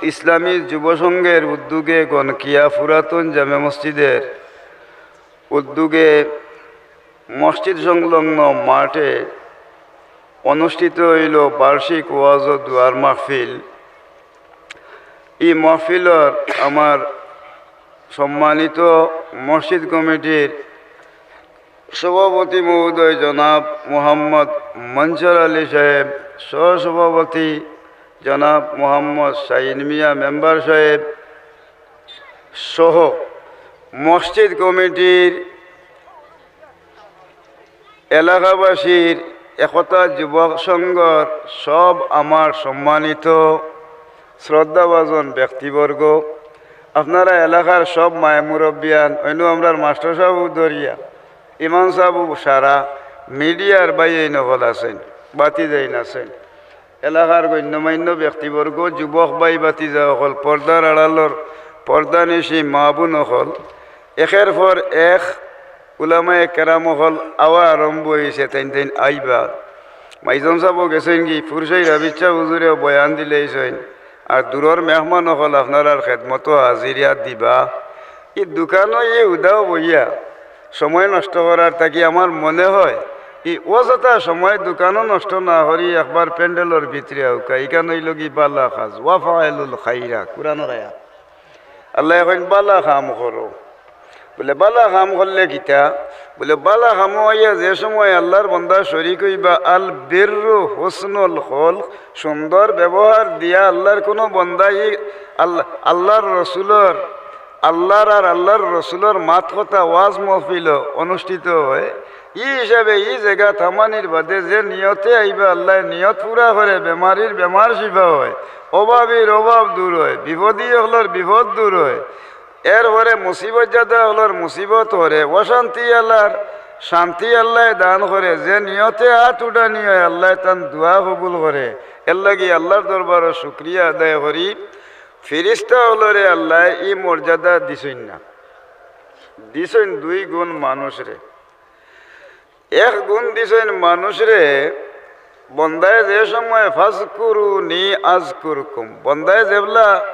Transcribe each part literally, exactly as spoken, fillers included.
ইসলামী যুব সংঘের উদ্যোগে গণকিয়া পুরাতন জামে মসজিদের উদ্যোগে মসজিদ সংলগ্ন মাঠে অনুষ্ঠিত হইল বার্ষিক ওয়াজ ও দোয়ার মাহফিল। এই মাহফিলর আমার সম্মানিত মসজিদ কমিটির সভাপতি মহোদয় জনাব মোহাম্মদ মনসুর আলী সাহেব, সহসভাপতি জনাব মোহাম্মদ শাহিন মিয়া মেম্বার সাহেব সহ মসজিদ কমিটির, এলাকাবাসীর, একতা যুবক সংঘর সব আমার সম্মানিত শ্রদ্ধাভাজন ব্যক্তিবর্গ, আপনারা এলাকার সব মায় মুরব্বিয়ান, অইন্য আমরার মাস্টার সাহেব ধরিয়া, ইমাম সাহেব সারা, মিডিয়ার ভাইয়াইন অকল আছইন, ভাতিজাইন আছইন, এলাকার গণ্যমান্য ব্যক্তিবর্গ, যুবক ভাই ভাতিজা অকল, পর্দার আড়ালর পর্দানিশি মা বোন অকল, একের পর এক উলামায়ে কেরাম অকল আওয়া আরম্ভ অইছে, তাইন তাইন আইবা। মাইজন সাহেবও গেছইন গি, ফুরসাই রাবিচ্ছা হুজুরেও বয়ান দিলাইছইন। আর দূরর মেহমান অকল আপনারার খেদমতো হাজিরিয়া দিবা। ই দোকানো ই উদাও বইয়া সময় নষ্ট করার থাকি আমার মনে হয়, ই অযথা সময় দোকানো নষ্ট না করি একবার প্যান্ডেলর ভিতরে আউক্কা, ইখান অইলো গি বালা কাজ, ওয়াফাইলুল খাইরা, কুরআনর আয়াত। আল্লায় কইন, "বালা কাম করো।" বুলে, "বালা কাম করলে কিতা?" বুলে, "বালা কামো আইয়া যে সময় আল্লার বন্দা শরিক অইবা, আল বিররু হুসনুল খুলক, সুন্দর ব্যবহার দিয়া আল্লার কুনু বন্দা ই আল্লা-, আল্লার রসুলর, আল্লার আর আল্লার রসুলর মাত কথা ওয়াজ মাহফিল অনুষ্ঠিত হয়, ই হিসাবে ই জাগাত হামানির বাদে যে নিয়তে আইবা, আল্লায় নিয়ত পুরা করে, বেমারির বেমার শিফা হয়, অভাবীর অভাব দূর হয়, বিপদী অকলর বিপদ দূর হয়, এরপরে মুসিবত জাদা অকলর মুসিবত হরে, অশান্তি আল্লার শান্তি আল্লায় দান করে, যে নিয়তে আত উঠানি হয় আল্লায় তান দোয়া কবুল করে।" এরলাগি আল্লার দরবারো শুকরিয়া আদায় করি, ফিরিস্তা অকলরে আল্লায় ই মর্যাদা দিছইন না, দিছইন দুই গুণ মানুষরে। এক গুণ দিছইন মানুষরে, বন্দায় যে সময় "ফাজকুরুনি আজকুরকুম", বন্দায় যেবলা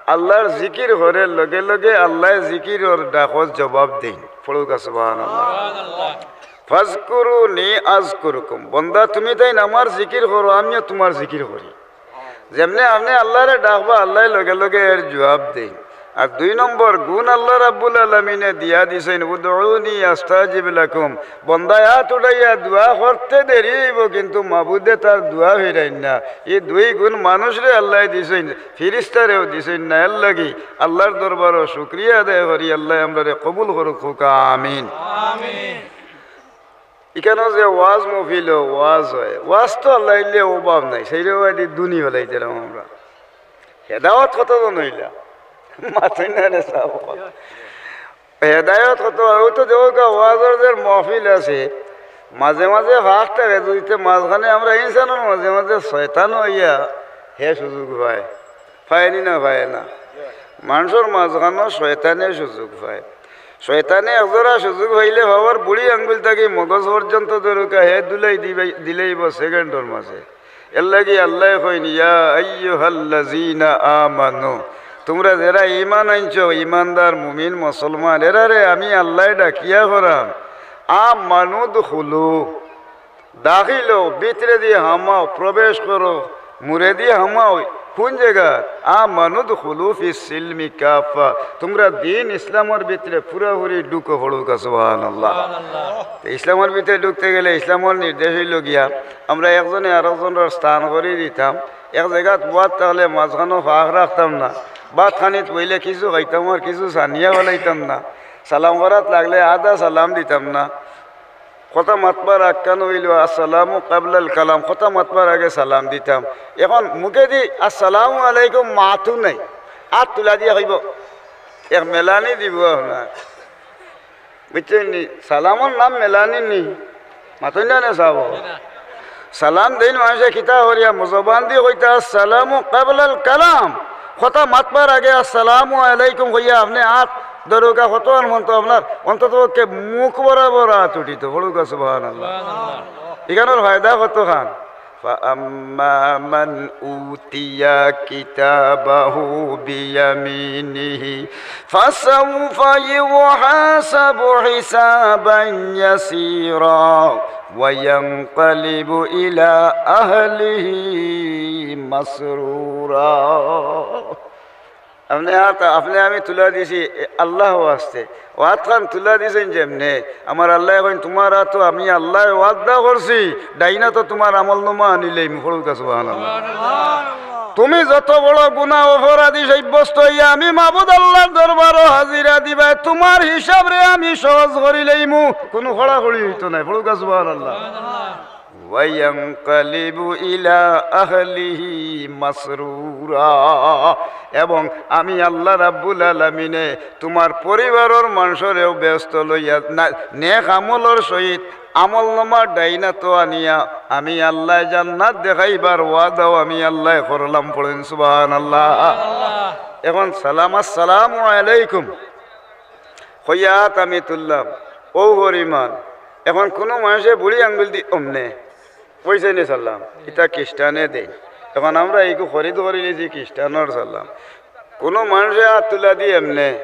আল্লার জিকির করে, লগে লগে আল্লায় জিকিরর ডাকো জবাব দেইন। পড়ুক্কা সুবহানাল্লাহ। "ফাজকুরুনি আজকুরকুম", বন্দা তুমি তাইন আমার জিকির করো, আমিও তুমার জিকির করি। যেমনে আপনে আল্লারে ডাকবা, আল্লায় লগে লগে এর জুয়াব দেইন। আর দুই নম্বর গুণ আল্লা রাব্বুল আলামিনে দিয়া দিছইন, "উদউনি আস্তাজিব লাকুম।" বন্দায় আত উঠাইয়া দোয়া করতে দেরি অইবো, কিন্তু মাবুদে তার দোয়া ফিরাইন না। ই দুই গুণ মানুষরে আল্লায় দিছইন, ফিরিস্তারেও দিছইন না। এরলাগি আল্লার দরবারো শুকরিয়া আদায় করি, আল্লায় আমরারে কবুল করুক, কউক্কা আমিন। আমিন। ইখানো যে ওয়াজ মহফিল, ওয়াজ হয়, ওয়াজ তো আল্লায় দিলে অভাব নাই, সেইরে ওয়াজ দি দুনি ফেলাইতাম আমরা। হেদায়ত কতজন অইলা? মাতইন না রে সাব। হেদায়ত কত? অউ তো দেখউক্কা ওয়াজর যে মহফিল আছে, মাঝে মাঝে ফাঁক থাকে, যদি তে মাঝখানে আমরা ইনসানর মাঝে মাঝে শয়তান অইয়া হে সুযোগ পায়। পায়নি না পায় না? মানষর মাঝখানো শয়তানে সুযোগ পায়। শয়তানে একজরা সুযোগ পাইলে পাওর বুড়ি আঙ্গুল থাকি মগজ পর্যন্ত ধরুক্কা, হে দুলাই দিবাই-, দিলাইবো সেকেন্ডর মাঝে। এরলাগি আল্লায় কইন, "ইয়া আইয়ুহাল্লাযীনা আমানু", তুমরা যেরা ঈমান আনছো, ঈমানদার মুমিন মুসলমান, এরারে আমি আল্লায় ডাকিয়া করাম, "আমানুদখুলু", দাখিল অও, ভিতরেদি হামাও, প্রবেশ করো, মুরেদি হামাও। কুন জাগাত? "আমানুদখুলু ফিস সিলমি কাফা", তুমরা দিন ইসলামর ভিতরে পুরাপুরি ঢুকো, পড়ুক্কা সুবহানাল্লাহ। তে ইসলামর ভিতরে ঢুকতে গেলে ইসলামর নির্দেশ অইলো গিয়া, আমরা একজনে আরকজনর স্থান করি দিতাম। এক জাগাত বওয়াত থাকলে মাঝখানো ফাঁক রাখতাম না। ভাত খানিত বইলে কিছু খাইতাম আর কিছু ছানিয়া ফালাইতাম না। সালাম করাত লাগলে আধা সালাম দিতাম না। কথা মাতবার আগ খান অইলো, "আসসালামু কাবলাল কালাম", কথা মাতবার আগে সালাম দিতাম। এখন মুখেদি "আসসালামু আলাইকুম" মাতউ নাই, আত তুলা দিয়া কইবো, এক মেলানি দিবো আপনার, বুঝছইন নি? সালামর নাম মেলানি নি, মাতইন না নে সাব। সালাম দেইন মানষে কিতা করিয়া, জবান দি কইতা, "আসসালামু কাবলাল কালাম।" কথা মাতবার আগে "আসসালামু আলাইকুম" কইয়া আপনে আত ধরুক্কা, কত আন মন তো আপনার অন্তত পক্ষে মুখ বরাবর আত উঠিত। পড়ুক্কা সুবহানাল্লাহ। ইখানর ফায়দা কত খান? فأما من أوتي كتابه بيمينه فسوف يحاسب حسابا يسيرا وينقلب إلى أهله مسرورا. আপনে আত, আপনে আমি তুলা দিছি এ আল্লাহ ওয়াস্তে। ও আতখান তুলা দিছইন যেমনে, আমার আল্লায় কইন, "তুমার আতো আমি আল্লায় ওয়াদা করছি, ডাইন আতো তুমার আমলনামা আনিলাইমু।" পড়ুক্কা সুবহানাল্লাহ। তুমি যত বড় গুনা অপরাধী সাব্যস্ত অইয়া আমি মাবুদ আল্লার দরবারো হাজিরা দিবায়, তুমার হিসাবরে আমি সহজ করিলাইমু, কুনু খড়াখড়ি অইতো নায়। পড়ুক্কা সুবহানাল্লাহ। وينقلب إلى أهله مسرورا। এবং আমি আল্লাহ রাব্বুল আলামিনে তুমার পরিবারর মানষরেও বেহেস্তো লইয়া না-, নেক আমলর সহিত আমলনামা ডাইন আতো আনিয়া আমি আল্লায় জান্নাত দেখাইবার ওয়াদাও আমি আল্লায় করলাম। পড়ইন সুবহানাল্লাহ। এখন সালাম, "আসসালামু আলাইকুম" কইয়া আত আমি তুললাম, অউ পরিমাণ। এখন কুনু মানষে বুড়ি আঙ্গুল দি অমনে কইছে নি সালাম, ইতা খ্রিস্টানে দেইন। এখন আমরা ইগু খরিদ করিলিছি খ্রিস্টানর সালাম। কুনু মানষে আত তুলা দি এমনে,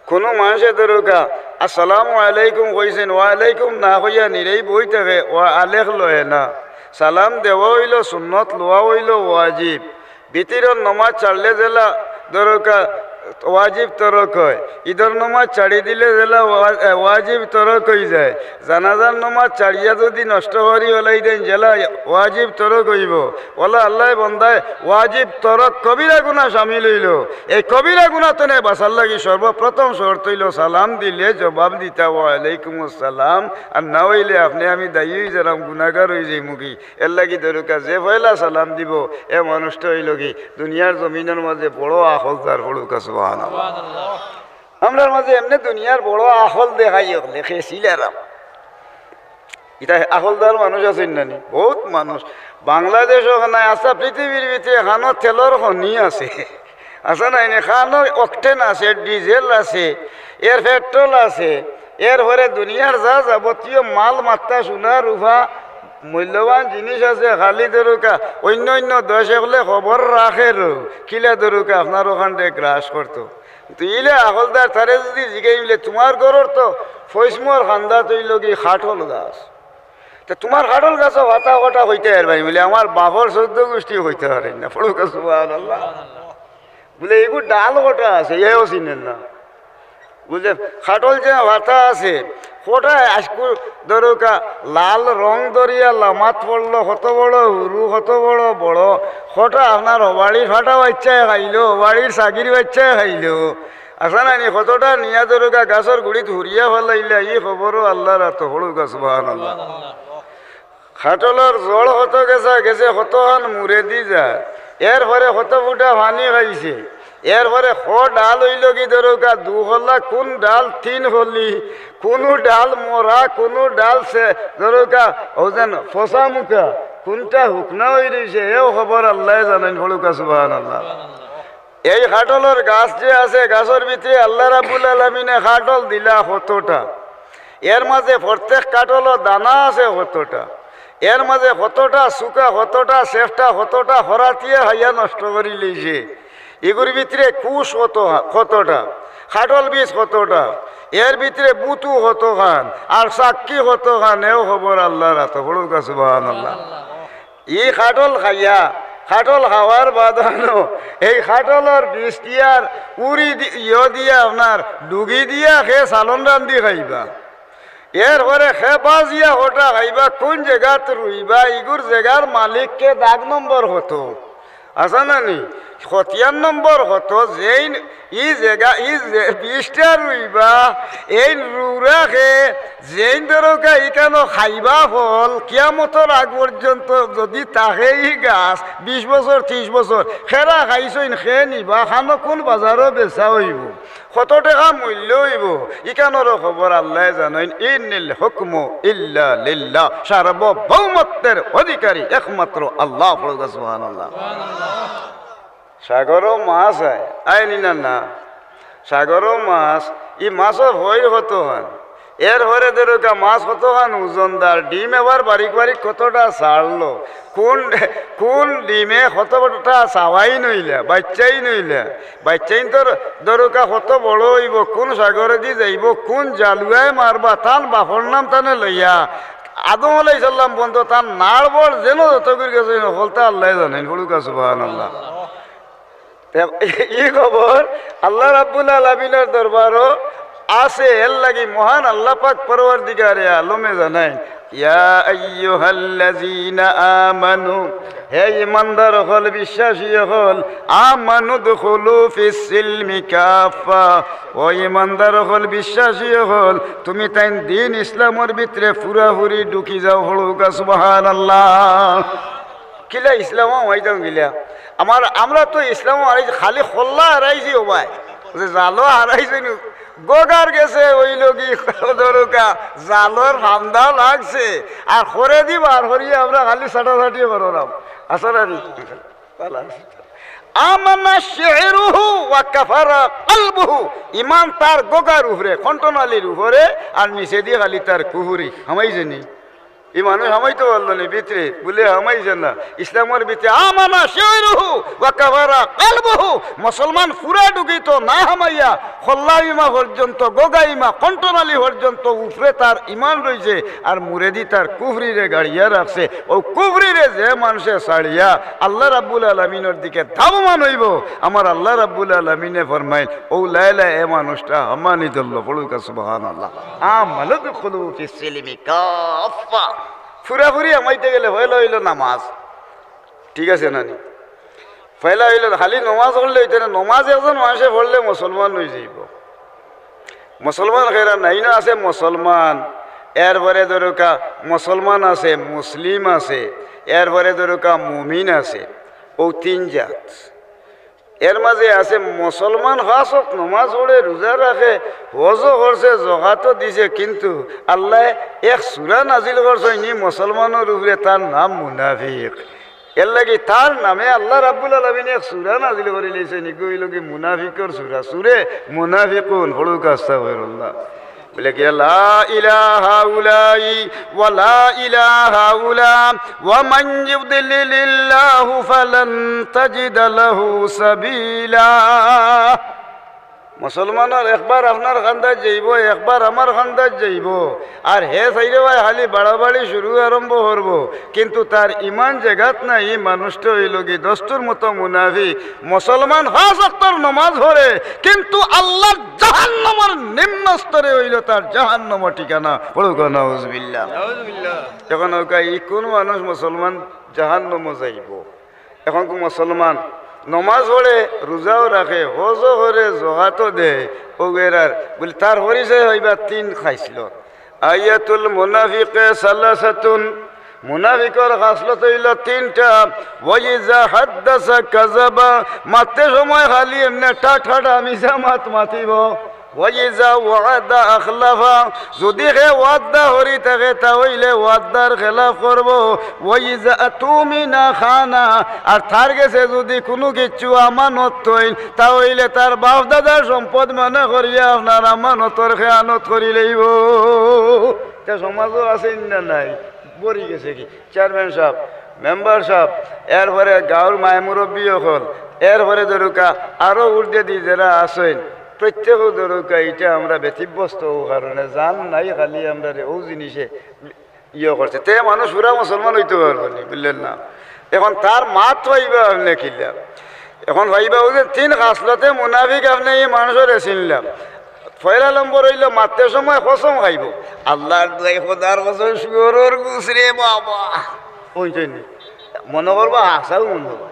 কুনু মানষে ধরুক্কা, "আসসালামু আলাইকুম" কইছইন, "ওয়ালাইকুম" না কইয়া নিরেই বই থাকে, ওয়া আলেখ লয় না। সালাম দেওয়া অইলো সুন্নত, লওয়া অইলো ওয়াজিব। বিতিরর নমাজ ছাড়লে যেলা ধরুক্কা ওয়াজিব তরক অয়, ইদর নমাজ ছাড়ি দিলে যেলা ওয়া-, এ, ওয়াজিব তরক অইযায়। জানাজার নমাজ ছাড়িয়া যুদি নষ্ট করি ফালাই দেইন, যেলা ওয়াজিব তরক অইবো। অলা আল্লায় বন্দায় ওয়াজিব তরক কবিরা গুনা শামিল অইলো। এই কবিরা গুনা তনে বাঁচার লাগি সর্বপ্রথম শর্ত অইলো সালাম দিলে জবাব দিতা, "ওয়ালাইকুমুস সালাম", আর না অইলে আপনে আমি দায়ী অইযাইরাম, গুনাগার অইযাইমুগি। এরলাগি ধরুক্কা যে পয়লা সালাম দিবো, এ মানুষটা অইলোগি দুনিয়ার জমিনর মাঝে বড় আখলদার। পড়ুক্কা সুবহানাল্লাহ। আমরার মাঝে এমনে দুনিয়ার বড় আখল দেখাই অকলে, খেছিলারাম। ইতা আখলদার মানুষ আছইন না নি? বউত মানুষ। বাংলাদেশো নাই, আচ্ছা, পৃথিবীর ভিতরে খানো তেলর খনি আছে। আছে না নি? খানো অকটেন আছে, ডিজেল আছে, এর পেট্রোল আছে, এরপরে দুনিয়ার যা যাবতীয় মাল মাত্তা, সোনা রূপা, মূল্যবান জিনিস আছে, খালি ধরুক্কা অইন্য অইন্য দেশ অকলে খবর রাখের, কিলা ধরুক্কা আপনার অখানরে গ্রাস করতো। তো ইলা আখলদার তারে যুদি জিগাই বুলে, "তুমার ঘরর তো ফইসমর কান্দাত অইলোগি কাঠল গাছ, তে তুমার কাঠল গাছো পাতা কটা কইতা পারবায়?" বুলে, "আমার বাপর চৌদ্দ গুষ্টি কইতা পারইন না।" পড়ুক্কা সুবহানাল্লাহ। বুলে, "ইগু ডাল কটা আছে, এও চিনের না।" বুলে, "কাঠল যে পাতা আছে, কটা আইজকু ধরুক্কা লাল রং ধরিয়া লামাত পড়লো, কত বড় হুরু, কত বড় বড়, কটা আপনার হবাড়ির ফাটা বাইচ্চায় খাইলো, হবাড়ির ছাগির বাইচ্চায় খাইলো।" আছে না নি? কতটা নিয়া ধরুক্কা গাছর গুড়িত হুরিয়া ফালাইলা, ই খবরও আল্লার আতো। পড়ুক্কা সুবহানাল্লাহ। কাঠলর জড় কত গেছা গেছে, কতখান মুরেদি যায়, এরপরে কত ফুটা পানি খাইছে, এরপরে ক ডাল অইলোগি ধরুক্কা দুফলা, কুন ডাল তিনফলি, কুনু ডাল মরা, কুনু ডাল সে ধরুক্কা অউ যেন ফসা মুখা, কুনটা হুকনা অইরইছে, এও খবর আল্লায় জানইন। পড়ুক্কা সুবহানাল্লাহ। এই কাঠলর গাছ যে আছে, গাছর ভিতরে আল্লাহ রাব্বুল আলামিনে কাঠল দিলা কতটা, এর মাঝে প্রত্যেক কাঠলর দানা আছে কতটা, এর মাঝে কতটা চুকা, কতটা চেপটা, কতটা খরাটিয়ে খাইয়া নষ্ট করিলাইছে, ইগুর ভিতরে কুশ কত, কতটা, কাঠল বীজ কতটা, এর ভিতরে বুতু কতখান, আর চাক্কি কতখান, এও খবর আল্লার আতো। পড়ুক্কা সুবহানাল্লাহ। ই কাঠল খাইয়া, কাঠল খাওয়ার বাদানো, এই কাঠলর বীজ দিয়ার উড়ি দি-, ইয়ো দিয়া আপনার ডুগি দিয়া কে চালন রান্ধি খাইবা। এরপরে কে বাজিয়া কটা খাইবা, কুন জেগাত রুইবা, ইগুর জেগার মালিক কে, দাগ নম্বর কত, আছে না নি? খতিয়ান নম্বর কত, যেইন ই জেগা, ই যে বীজটা রুইবা, এইন রুরা কে, যেইন ধরুক্কা ইখানো খাইবা ফল, কিয়ামতর আগ পর্যন্ত যুদি থাকে ই গাছ, বিশ বছর, তিরিশ বছর, কেরা খাইছইন, কে নিবা, খানো কুন বাজারো বেচা অইবো, কত টেকা মূল্য অইবো, ইখানরও খবর আল্লায় জানইন। ইনিল হুকমু ইল্লা লিল্লাহ, সার্বভৌমত্বের অধিকারী একমাত্র আল্লাহ। পড়ুক্কা সুবহানাল্লাহ। সাগরো মাছ আয়, আয় নি না? না, সাগরো মাছ, ই মাছর ফইর কতখান, এরপরে ধরুকা মাছ কতখান ওজনদার, ডিম এবার বারিক বারিক কতটা ছাড়লো, কোন, কোন ডিমে কতটা চাওয়াই নইলা, বাচ্চাই নইলা, বাচ্চাইন তোর ধরুকা কত বড় অইবো, কোন সাগরেদি যাইবো, কোন জালুয়ায় মারবা, তান বাপর নাম তানে লইয়া, আদম আলাইহিস সালাম পর্যন্ত তান নাড় বড় যেন যত করি গেছে, হকলতা আল্লায় জানইন। পড়ুকা সুবহানাল্লাহ। তে ই খবর আল্লাহ রাব্বুল আলামিনর দরবারো আছে, এর লাগি মহান আল্লাহ পাক পরওয়ারদিগারে আলমে জানাইন, ইয়া আইয়ুহাল্লাযীনা আমানু, হে ইমানদার অকল, বিশ্বাসী অকল, আমানু দুখুলু ফিস সিলমি কাফফা, ও ইমানদার অকল, বিশ্বাসী অকল, তুমি তাইন দিন ইসলামর ভিতরে পুরাপুরি ঢুকি যাও। পড়ুকা সুবহানাল্লাহ। কিলা ইসলামো হামাইতাম কিলা? আমার, আমরা তো ইসলামো হারাইছি, খালি কল্লা হারাইছি ও ভাই, যে জালো হারাইছি নি, গগার গেছে অইলো গি ধরুকা, জালর ফান্দা লাগছে, আর করেদি বার করিয়া আমরা খালি ছাটাছাটি কররাম। আসলে আমি ভালা আছি। আমানা শি'রুহু ওয়া কাফারা কালবুহু, ইমান তার গগার উপরে, কণ্ঠনালীর উপরে, আর নিচেদি খালি তার কুফুরি। হামাইছে নি? ই মানুষ হামাইতো পারলো নি ভিতরে, বুলে হামাইছে না। ইসলামর ভিতরে আমানা শি'রুহু ওয়া কাফারা কালবুহু, মুসলমান পুরা ঢুকিতো না হামাইয়া, কল্লা ইমা পর্যন্ত, গগা ইমা, কণ্ঠনালী পর্যন্ত উপরে তার ইমান রইছে, আর মুরেদি তার কুফরিরে গাড়িয়া রাখছে। অউ কুফরিরে যে মানষে ছাড়িয়া আল্লাহ রাব্বুল আলামিনর দিকে ধাবমান অইবো, আমার আল্লাহ রাব্বুল আলামিনে ফরমাইন, অউ লাইলা এ মানুষটা হামানি ধরলো। পড়ুকা সুবহানাল্লাহ। আমানু দুখুলু ফিস সিলমি কাফফা। পুরাপুরি হামাইতে গেলে পয়লা অইলো নামাজ, ঠিক আছে না নি? পয়লা অইলো খালি নমাজ পড়লে অইতো না, নমাজ একজন মানষে পড়লে মুসলমান অইযাইবো। মুসলমান কেরা নাইন আছে মুসলমান, এরপরে ধরুকা মুসলমান আছে, মুসলিম আছে, এরপরে ধরুকা মুমিন আছে, অউ তিন জাত। এর মাঝে আছে মুসলমান, পাঁচ ওয়াক্ত নমাজ পড়ে, রোজা রাখে, হজও করছে, জকাতও দিছে, কিন্তু আল্লায় এক সূরা নাজিল করছইন নি মুসলমানর উপরে, তার নাম মুনাফিক। এর লাগি তার নামে আল্লাহ রাব্বুল আলামিনে এক সূরা নাজিল করিলাইছইন, ইগু অইলো গি মুনাফিকর সূরা, সূরা মুনাফিকুন। পড়ুকা আস্তাগফিরুল্লাহ। বুলে কিলা, লা ইলাহা উলাই ওয়া লা ইলাহা উলা, ওয়া মান ইউদলিলিল্লাহু ফালান তাজিদা লাহু সাবিলা। মুসলমানর একবার আপনার কান্দাত যাইবো, একবার আমার কান্দাত যাইবো, আর হে চাইরোবায় খালি বাড়াবাড়ি শুরু আরম্ভ করবো, কিন্তু তার ইমান জাগাত নাই। ই মানুষটা অইলো গি দস্তুর মতো মুনাফিক। মুসলমান পাঁচ ওয়াক্তর নমাজ পড়ে, কিন্তু আল্লাহর জাহান্নামর নিম্ন স্তরে অইলো তার জাহান্নামর ঠিকানা। পড়ুকা নাউজুবিল্লাহ। নাউজুবিল্লাহ। এখন অউকা ই কুন মানুষ মুসলমান জাহান্নামো যাইবো? এখন কু মুসলমান নমাজ পড়ে, রোজাও রাখে, হজও করে, জকাতও দেয়, অউ এরার বুলে তার পরিচয় অইবা তিন খাইছলত। আয়াতুল মুনাফিকে সালাসাতুন, মুনাফিকর খাসলত অইলো তিনটা। ওয়াইজা হাদ্দাসা কাযাবা, মাততে সময় খালি এমনে ঠাট ঠাট মিছা মাত মাতিবো। ওয়াইজা ওয়াদা আখলাফা, যুদি হে ওয়াদা করি থাকে, তা অইলে ওয়াদার খেলাফ করবো। ওয়াইজা তুমিনা খানা, আর তার গেছে যুদি কুনু কিচ্ছু আমানত থইন, তা অইলে তার বাপ দাদার সম্পদ মনে করিয়া আপনার আমানতর খেয়ানত করিলাইবো। তে সমাজো আছে না নাই? ভরি গেছে গি? চেয়ারম্যান সাব, মেম্বার সাব, এরপরে গাঁওর মায় মুরব্বি অকল, এরপরে ধরুকা আরো ঊর্ধ্বেদি যেরা আছইন, প্রত্যেক ধরুকা ইটা আমরা ব্যতিব্যস্ত অউ কারণে জান নাই, খালি আমরারে অউ জিনিসে ইয়ে করছে। তে মানুষ পুরা মুসলমান অইতো পারবো নি, বুঝলেন না? এখন তার মাত পাইবা আপনে কিলা? এখন পাইবা অউ যে তিন খাসলতে মুনাফিক, আপনে ই মানুষরে চিনলা। পয়লা নম্বর অইলো মাততে সময় কসম খাইবো। আল্লাহর দুয়াই, খোদার কসম, শুয়োরর গুস রে বাবা। বুঝছইন নি? মনো করবা হাছাউ মনো করবা।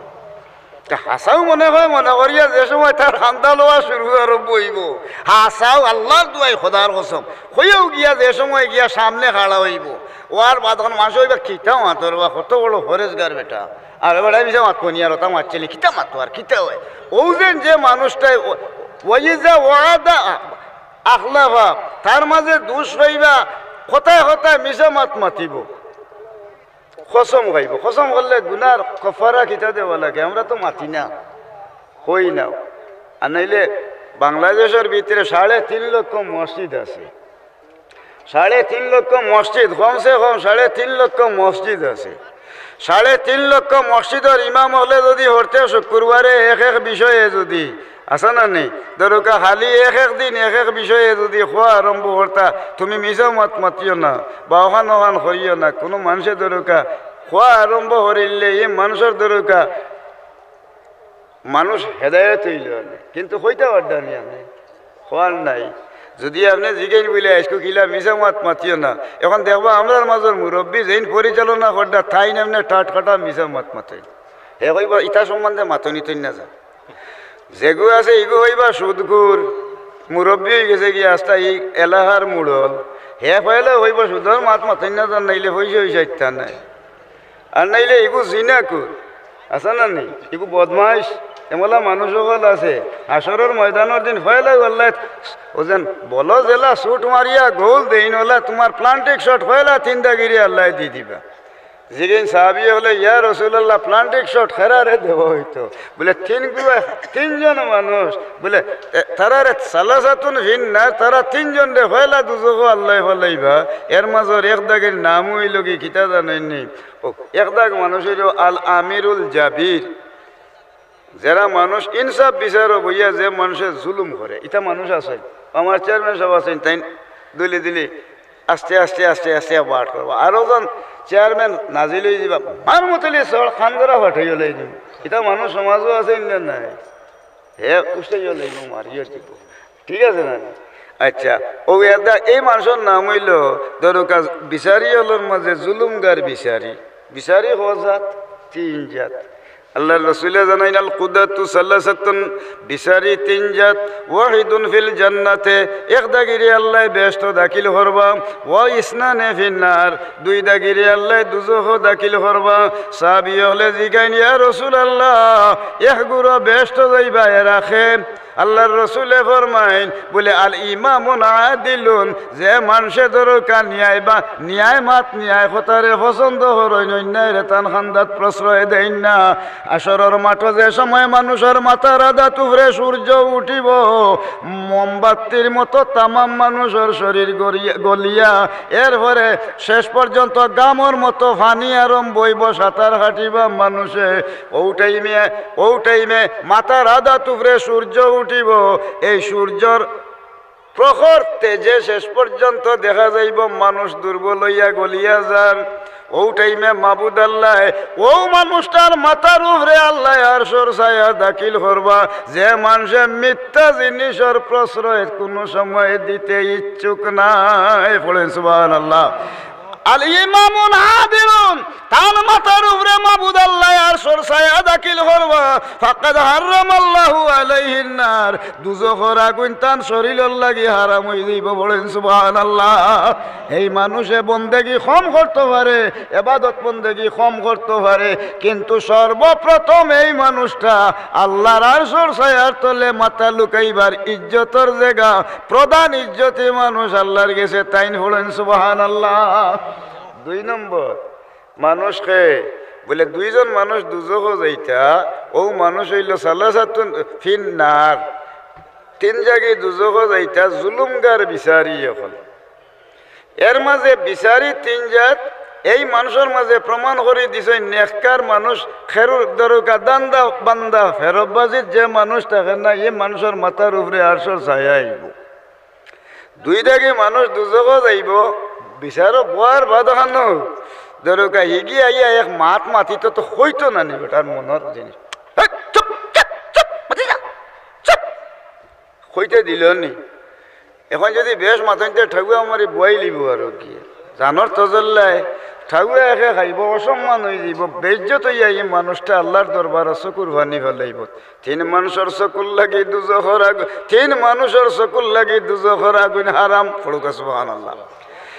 তে হাছাউ মনো কয়, মনো করিয়া যে সময় তার কান্দা লওয়া শুরু আরম্ভ অইবো, হাছাউ আল্লাহর দুয়াই, খোদার কসম, কইয়াউ গিয়া যে সময় গিয়া সামনে খাড়া অইবো, অওয়ার বাদ অখন মানষে কইবা, কিতা মাতর বা, কত বড় পরেজগার বেটা, আর বেটায় মিছা মাতবো নি, আর অতা মাতছে নি, কিতা মাততো আর কিতা অয়? অউ যেন যে মানুষটায় ও-, ওয়াইজা ওয়াদা আখলাফা, তার মাঝে দুষ পাইবা, কথায় কথায় মিছা মাত মাতিবো, কসম খাইবো। কসম করলে গুনার কফারা কিতা দেওয়া লাগে? আমরা তো মাতি না, কই না। আর নাইলে বাংলাদেশর ভিতরে সাড়ে তিন লক্ষ মসজিদ আছে, সাড়ে তিন লক্ষ মসজিদ, কমসে কম সাড়ে তিন লক্ষ মসজিদ আছে। সাড়ে তিন লক্ষ মসজিদর ইমাম অকলে যুদি হরতে শুক্রবারে এক এক বিষয়ে যুদি, আছে না নি, ধরউক্কা খালি এক এক দিন এক এক বিষয়ে যুদি কওয়া আরম্ভ করতা, "তুমি মিছা মাত মাতিও না, বা অখান অখান করিও না", কুনু মানষে ধরউক্কা কওয়া আরম্ভ করিলে ই মানষর ধরউক্কা মানুষ হেদায়েত অইলো অনে, কিন্তু কইতা পারতা নি আপনে, কওয়ার নাই। যুদি আপনে জিগাইন বুলে, "আইজকু কিলা মিছা মাত মাতিও না", অখন দেখবা আমরার মাজর মুরব্বি যেইন পরিচালনা কররা, তাইন এমনে টাটকাটা মিছা মাত মাতইন। হে কইবা, "ইতা সম্বন্ধে মাতইন না যা।" যেগু আছে, ইগু কইবা সুদখুর, মুরব্বি অইগেছে গি আস্তা ই এলাকার মুড়ল। হে কইলে কইবা, "সুদর মাত মাতইন না যা, নাইলে পয়সা অইছে ইতা নাই।" আর নাইলে ইগু জিনাকুর, আছে না নি? ইগু বদমাইশ, এমলা মানুষ অকল আছে। হাশরর ময়দানর দিন পয়লা আল্লায়, অউ যেন বলো যেলা ছুট মারিয়া গোল দেইন, অলা তুমার planting shot পয়লা তিন দাগিরে আল্লায় দি দিবা। জিগাইন সাহাবি অকলে, "ইয়া রাসুলাল্লাহ, planting shot কেরারে দেওয়া অইতো?" বুলে, "তিন গুয়া, তিনজন মানুষ।" বুলে, "এ, তারারে সালাসাতুন ফিন্নার, তারা তিনজনরে পয়লা দুজখো আল্লায় ফালাইবা।" এর মাজর এক দাগির নাম অইলো গি কিতা জানইন নি? অউ এক দাগ মানুষ অইলো আল আমিরুল জাবির, যেরা মানুষ ইনসাফ বিচারো বইয়া যে মানষে জুলুম করে, ইতা মানুষ আছে। আমার চেয়ারম্যান সাব আছইন, তাইন দুলি দুলি আস্তে আস্তে আস্তে আস্তে বার করবা। আরো জন চেয়ারম্যান নাজিল অই দিবা, মার মতলি চড় খান ধরা ফাটাই অলাই দিবা। ইতা মানুষ সমাজো আছে না নাই? হে উস্তাই অলাই দিবা, মারিও দিব। ঠিক আছে না? আচ্ছা, অউ এদা-, এই মানষর নাম অইলো, ধরউক্কা, বিচারি অকলর মাজে জুলুমগার বিচারি। বিচারি কয় জাত? তিন জাত। আল্লার রসুলে জানাইন, "আল কুদাতু সালাসাতুন", বিচারি তিন জাত, "ওয়াহিদুন ফিল জান্নাতে", এক দাগিরে আল্লায় বেহেস্তো দাখিল করবা, "ওয়া ইসনানে ফিন্নার", দুই দাগিরে আল্লায় দুজখো দাখিল করবা। সাহাবি অকলে জিগাইন, "ইয়া রাসুলাল্লাহ, এক গুরু বেহেস্তো যাইবা, এরা কে?" আল্লার রসুলে ফরমাইন, বুলে, "আল ইমামুন আদিলুন", যে মানষে ধরউক্কা ন্যায় বা-, ন্যায় মাত, ন্যায় কথারে পছন্দ করইন, অন্যায়রে তান কান্দাত প্রশ্রয় দেইন না। হাশরর মাঠো যে সময় মানুষর মাথার আদাত উপরে সূর্য উঠিবো, মোমবাতির মতো তামাম মানুষর শরীর গরিয়া-, গলিয়া, এরপরে শেষ পর্যন্ত গামর মতো পানি আরম্ভ অইবো, সাঁতার কাটিবা মানষে। অউ টাইমে, অউ টাইমে মাথার আদাত উপরে সূর্য উঠিবো। এই সূর্যর প্রখর তেজে শেষ পর্যন্ত দেখা যাইবো মানুষ দুর্বল অইয়া গলিয়া যার। অউ টাইমে মাবুদ আল্লায় অউ মানুষটার মাথার উপরে আল্লায় আরশর ছায়া দাখিল করবা, যে মানষে মিথ্যা জিনিসর প্রশ্রয় কুনু সময় দিতে ইচ্ছুক নায়। পড়েন সুবহানাল্লাহ। আল ইমামুন আদিলুন, তান মাথার উপরে মাবুদ আল্লায় আরশর ছায়া দাখিল করবা। ফাকাদ হাররামাল্লাহু আলাইহিন নার, দুজখর আগুইন তান শরীলর লাগি হারাম অই যাইবো। পড়েন সুবহানাল্লাহ। এই মানষে বন্দেগি কম করতো পারে, এবাদত বন্দেগি কম করতো পারে, কিন্তু সর্বপ্রথম এই মানুষটা আল্লার আরশর ছায়ার তলে মাথা লুকাইবার ইজ্জতর জাগা, প্রধান ইজ্জতি মানুষ আল্লার গেছে তাইন। পড়েন সুবহানাল্লাহ। দুই নম্বর মানুষ কে বুলে, দুইজন মানুষ দুজখো যাইতা, অউ মানুষ অইলো সালাসাতুন ফিন্নার, তিন জাগি দুজখো যাইতা, জুলুমগার বিচারি অকল। এর মাজে বিচারি তিন জাত, এই মানষর মাজে প্রমাণ করি দিছইন, নেককার মানুষ, খেরুর ধরউক্কা, দান্দা বান্দা, ফেরববাজিত যে মানুষ থাকে না, ই মানষর মাথার উপরে আরশর ছায়া আইবো। দুই দাগি মানুষ দুজখো যাইবো, বিচারো বওয়ার বাদ খানো, ধরউক্কা, হিগি আইয়া এক মাত মাতিতো তো কইতো না নি বেটার মনর জিনিস। "হেই, চুপ, চুপ, চুপ, মাতি যা, চুপ।" কইতে দিলো নি। অখন যুদি বেশ মাতইন তে ঠাগুয়া মারি বওয়াইলিবো আরো কি। জানর তজল্লায় ঠাগুয়া একে খাইবো, অসম্মান অই যাইবো, বেইজ্জত অইয়া ই মানুষটা আল্লার দরবারো চকুর পানি ফালাইবো। তিন মানষর চকুর লাগি দুজখর আগ-, তিন মানষর চকুর লাগি দুজখর আগুইন হারাম। পড়উক্কা সুবহানাল্লাহ।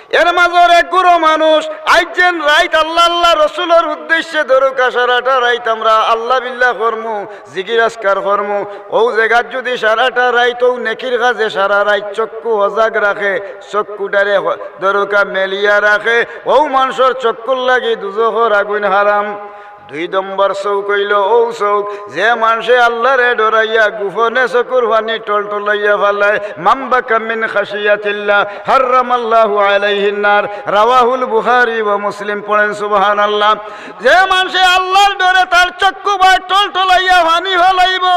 এর মাজর এক গুরু মানুষ আইজ যেন রাইত আল্লা, আল্লা রসুলর উদ্দেশ্যে ধরউক্কা, সারাটা রাইত আমরা আল্লা বিল্লা করমু, জিকির আজকার করমু। অউ জাগাত যুদি সারাটা রাইত অউ নেকির কাজে সারা রাইত চক্ষু হজাগ রাখে, চক্ষুটারে হ-, ধরউক্কা মেলিয়া রাখে, অউ মানষর চক্ষুর লাগি দুজখর আগুইন হারাম। দুই নম্বর চউখ অইলো অউ চউখ, যে মানষে আল্লারে ডরাইয়া গুফনে চকুর পানি টলটলাইয়া ফালায়, মান বাকা মিন খাশিয়াতিল্লাহ হাররামাল্লাহু আলাইহিন নার। রাওয়াহুল বুখারী ওয়া মুসলিম। পড়েন সুবহানাল্লাহ। যে মানষে আল্লার ডরে তার চক্ষু বায় টলটলাইয়া পানি ফালাইবো,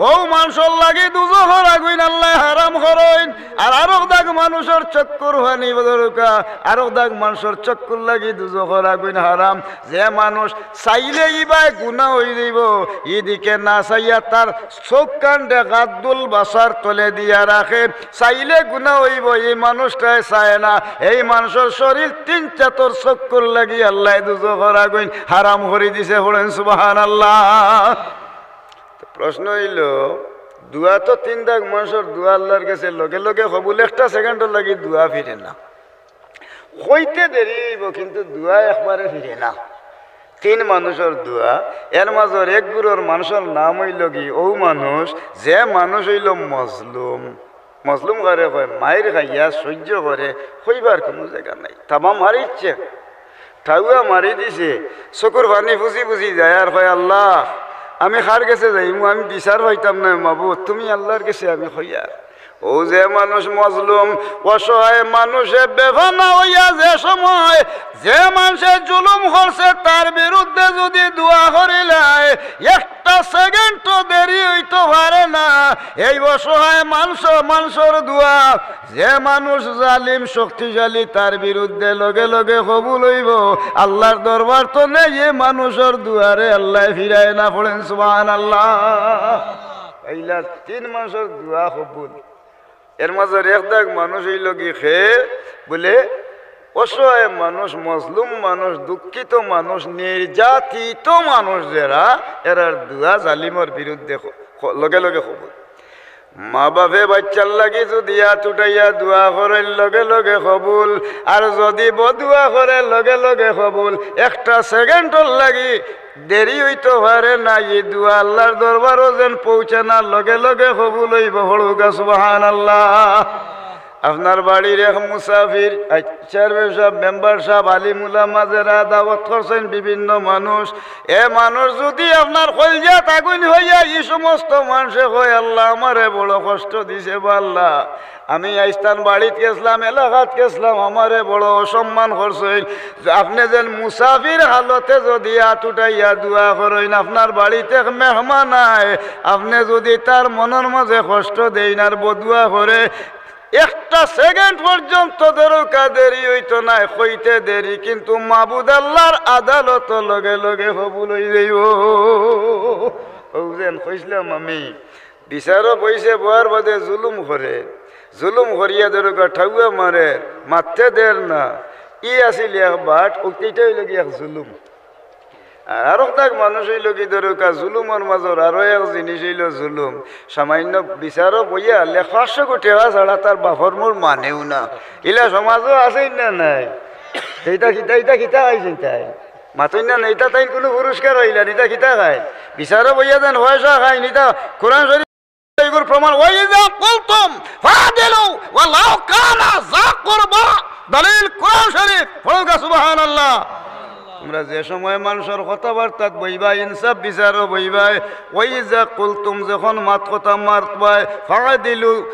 অউ মানষর লাগি দুজখর আগুইন আল্লায় হারাম করইন। আর আরক দাগ মানষর চক্ষুর পানি বদরকা, আরক দাগ মানষর চক্ষুর লাগি দুজখর আগুইন হারাম। যে মানুষ চাইলে ইবায় গুনা অইযিবো, ইদিকে না চাইয়া তার চউখ কানরে গাদ্দুল বাসার তলে দিয়া রাখে, চাইলে গুনা অইবো, ই মানুষটায় চায় না। এই মানষর শরীর তিন চাতর চক্ষুর লাগি আল্লায় দুজখর আগুইন হারাম করি দিছে। পড়েন সুবহানাল্লাহ। তো প্রশ্ন অইলো, দোয়া তো তিন দাগ মানষর দোয়া আল্লার গেছে লগে লগে কবুল, একটা সেকেন্ডর লাগি দোয়া ফিরে না। কইতে দেরি অইবো, কিন্তু দোয়া একবারে ফিরে না। তিন মানষর দোয়া, এর মাজর এক গুরুর মানষর নাম অইলো কি, অউ মানুষ, যে মানুষ অইলো মজলুম। মজলুম কারে কয়? মাইর খাইয়া সইজ্য করে, কইবার কুনু জাগা নাই। থাবা মারিছে, ঠাউয়া মারি দিছে, চকুর পানি ফুজি ফুজি যায় আর কয়, "আল্লাহ, আমি কার গেছে যাইমু, আমি বিচার পাইতাম নায় মাবুদ, তুমি আল্লার গেছে আমি কইয়ার।" অউ যে মানুষ মজলুম, অসহায় মানুষে বেপানা অইয়া যে সময় যে মানষে জুলুম করছে তার বিরুদ্ধে যুদি দোয়া করিলায়, একটা সেকেন্ডও দেরি অইতো পারে না। এই অসহায় মানষ, মানষর দোয়া, যে মানুষ জালিম শক্তিশালী তার বিরুদ্ধে লগে লগে কবুল অইবো। আল্লার দরবার তনে ই মানষর দোয়ারে আল্লায় ফিরায় না। পড়েন সুবহানাল্লাহ। অইলা তিন মানষর দোয়া কবুল। এর মাজর এক দাগ মানুষ অইলো কি কে? বুলে, অসহায় মানুষ, মজলুম মানুষ, দুঃখিত মানুষ, নির্যাতিত মানুষ যেরা, এরার দোয়া জালিমর বিরুদ্ধে ক-, ক-, লগে লগে কবুল। মা বাপে বাইচ্চার লাগি যুদি আত উঠাইয়া দোয়া করইন, লগে লগে কবুল। আর যুদি বদুয়া করে, লগে লগে কবুল। একটা সেকেন্ডর লাগি দেরি অইতো পারে না, ই দোয়া আল্লার দরবারও যেন পৌঁছে না, লগে লগে কবুল অইবো। পড়ুকা সুবহানাল্লাহ। আপনার বাড়ির এক মুসাফির, আচ্ছা, চেয়ারম্যান সাব, মেম্বার সাব, আলিম উলামা যেরা দাওয়াত করছইন, বিভিন্ন মানুষ, এ মানুষ যুদি আপনার কইলজাত আগুইন অইয়া ই সমস্ত মানষে কয়, "আল্লাহ, আমারে বড় কষ্ট দিছে বা আল্লাহ, আমি আইজ তান বাড়িত গেছলাম, এলাকাত গেছলাম, আমারে বড় অসম্মান করছইন।" আপনে যেন মুসাফির হালতে যুদি আত উঠাইয়া দোয়া করইন, আপনার বাড়িত এক মেহমান আয়, আপনে যুদি তার মনর মাজে কষ্ট দেইন আর বদুয়া করে, একটা সেকেন্ড পর্যন্ত দরকা দেরি অইতো নায়, কইতে দেরি, কিন্তু মাবুদ আল্লার আদালত লগে লগে কবুল অইযাইবো। অউ যেন কইছলাম আমি, বিচারো বইছে, বওয়ার বাদে জুলুম করে, জুলুম করিয়া দরকা ঠাউয়া মারে, মাততে দের না। ই আছিল এক বাট, অউ ইটা অইলো গি এক জুলুম। আর আরক দাগ মানুষ অইলো কি দরকা জুলুমর মাজর আরো এক জিনিস অইলো জুলুম। সামান্য বিচারো বইয়া লেখা পাঁচশো কোটি টেকা ছাড়া তার বাপর মুর মানেউ না। ইলা সমাজো আছে না নাই? তে ইতা কিতা, ইতা কিতা অইছে ইতায়? মাতইন না, ইতা তাইন কুনু পুরস্কার অইলা না, ইতা কিতা খায়? বিচারো বইয়া যেন পয়সা খায়, ইতা কোরআন শরীফ এগুর প্রমাণ, "ওয়াইজা কুলতুম ফাদিলু ওয়ালাউ কানা যা কুরবা।" দলিল কোরআন শরীফ, পড়ুকা সুবহানাল্লাহ। তুমরা যে সময় মানষর কথাবার্তাত বইবায়, ইনসাফ বিচারো বইবায়, "ওয়াইজা কুলতুম", যখন মাত কথা মাতবায়, "ফাদিলু",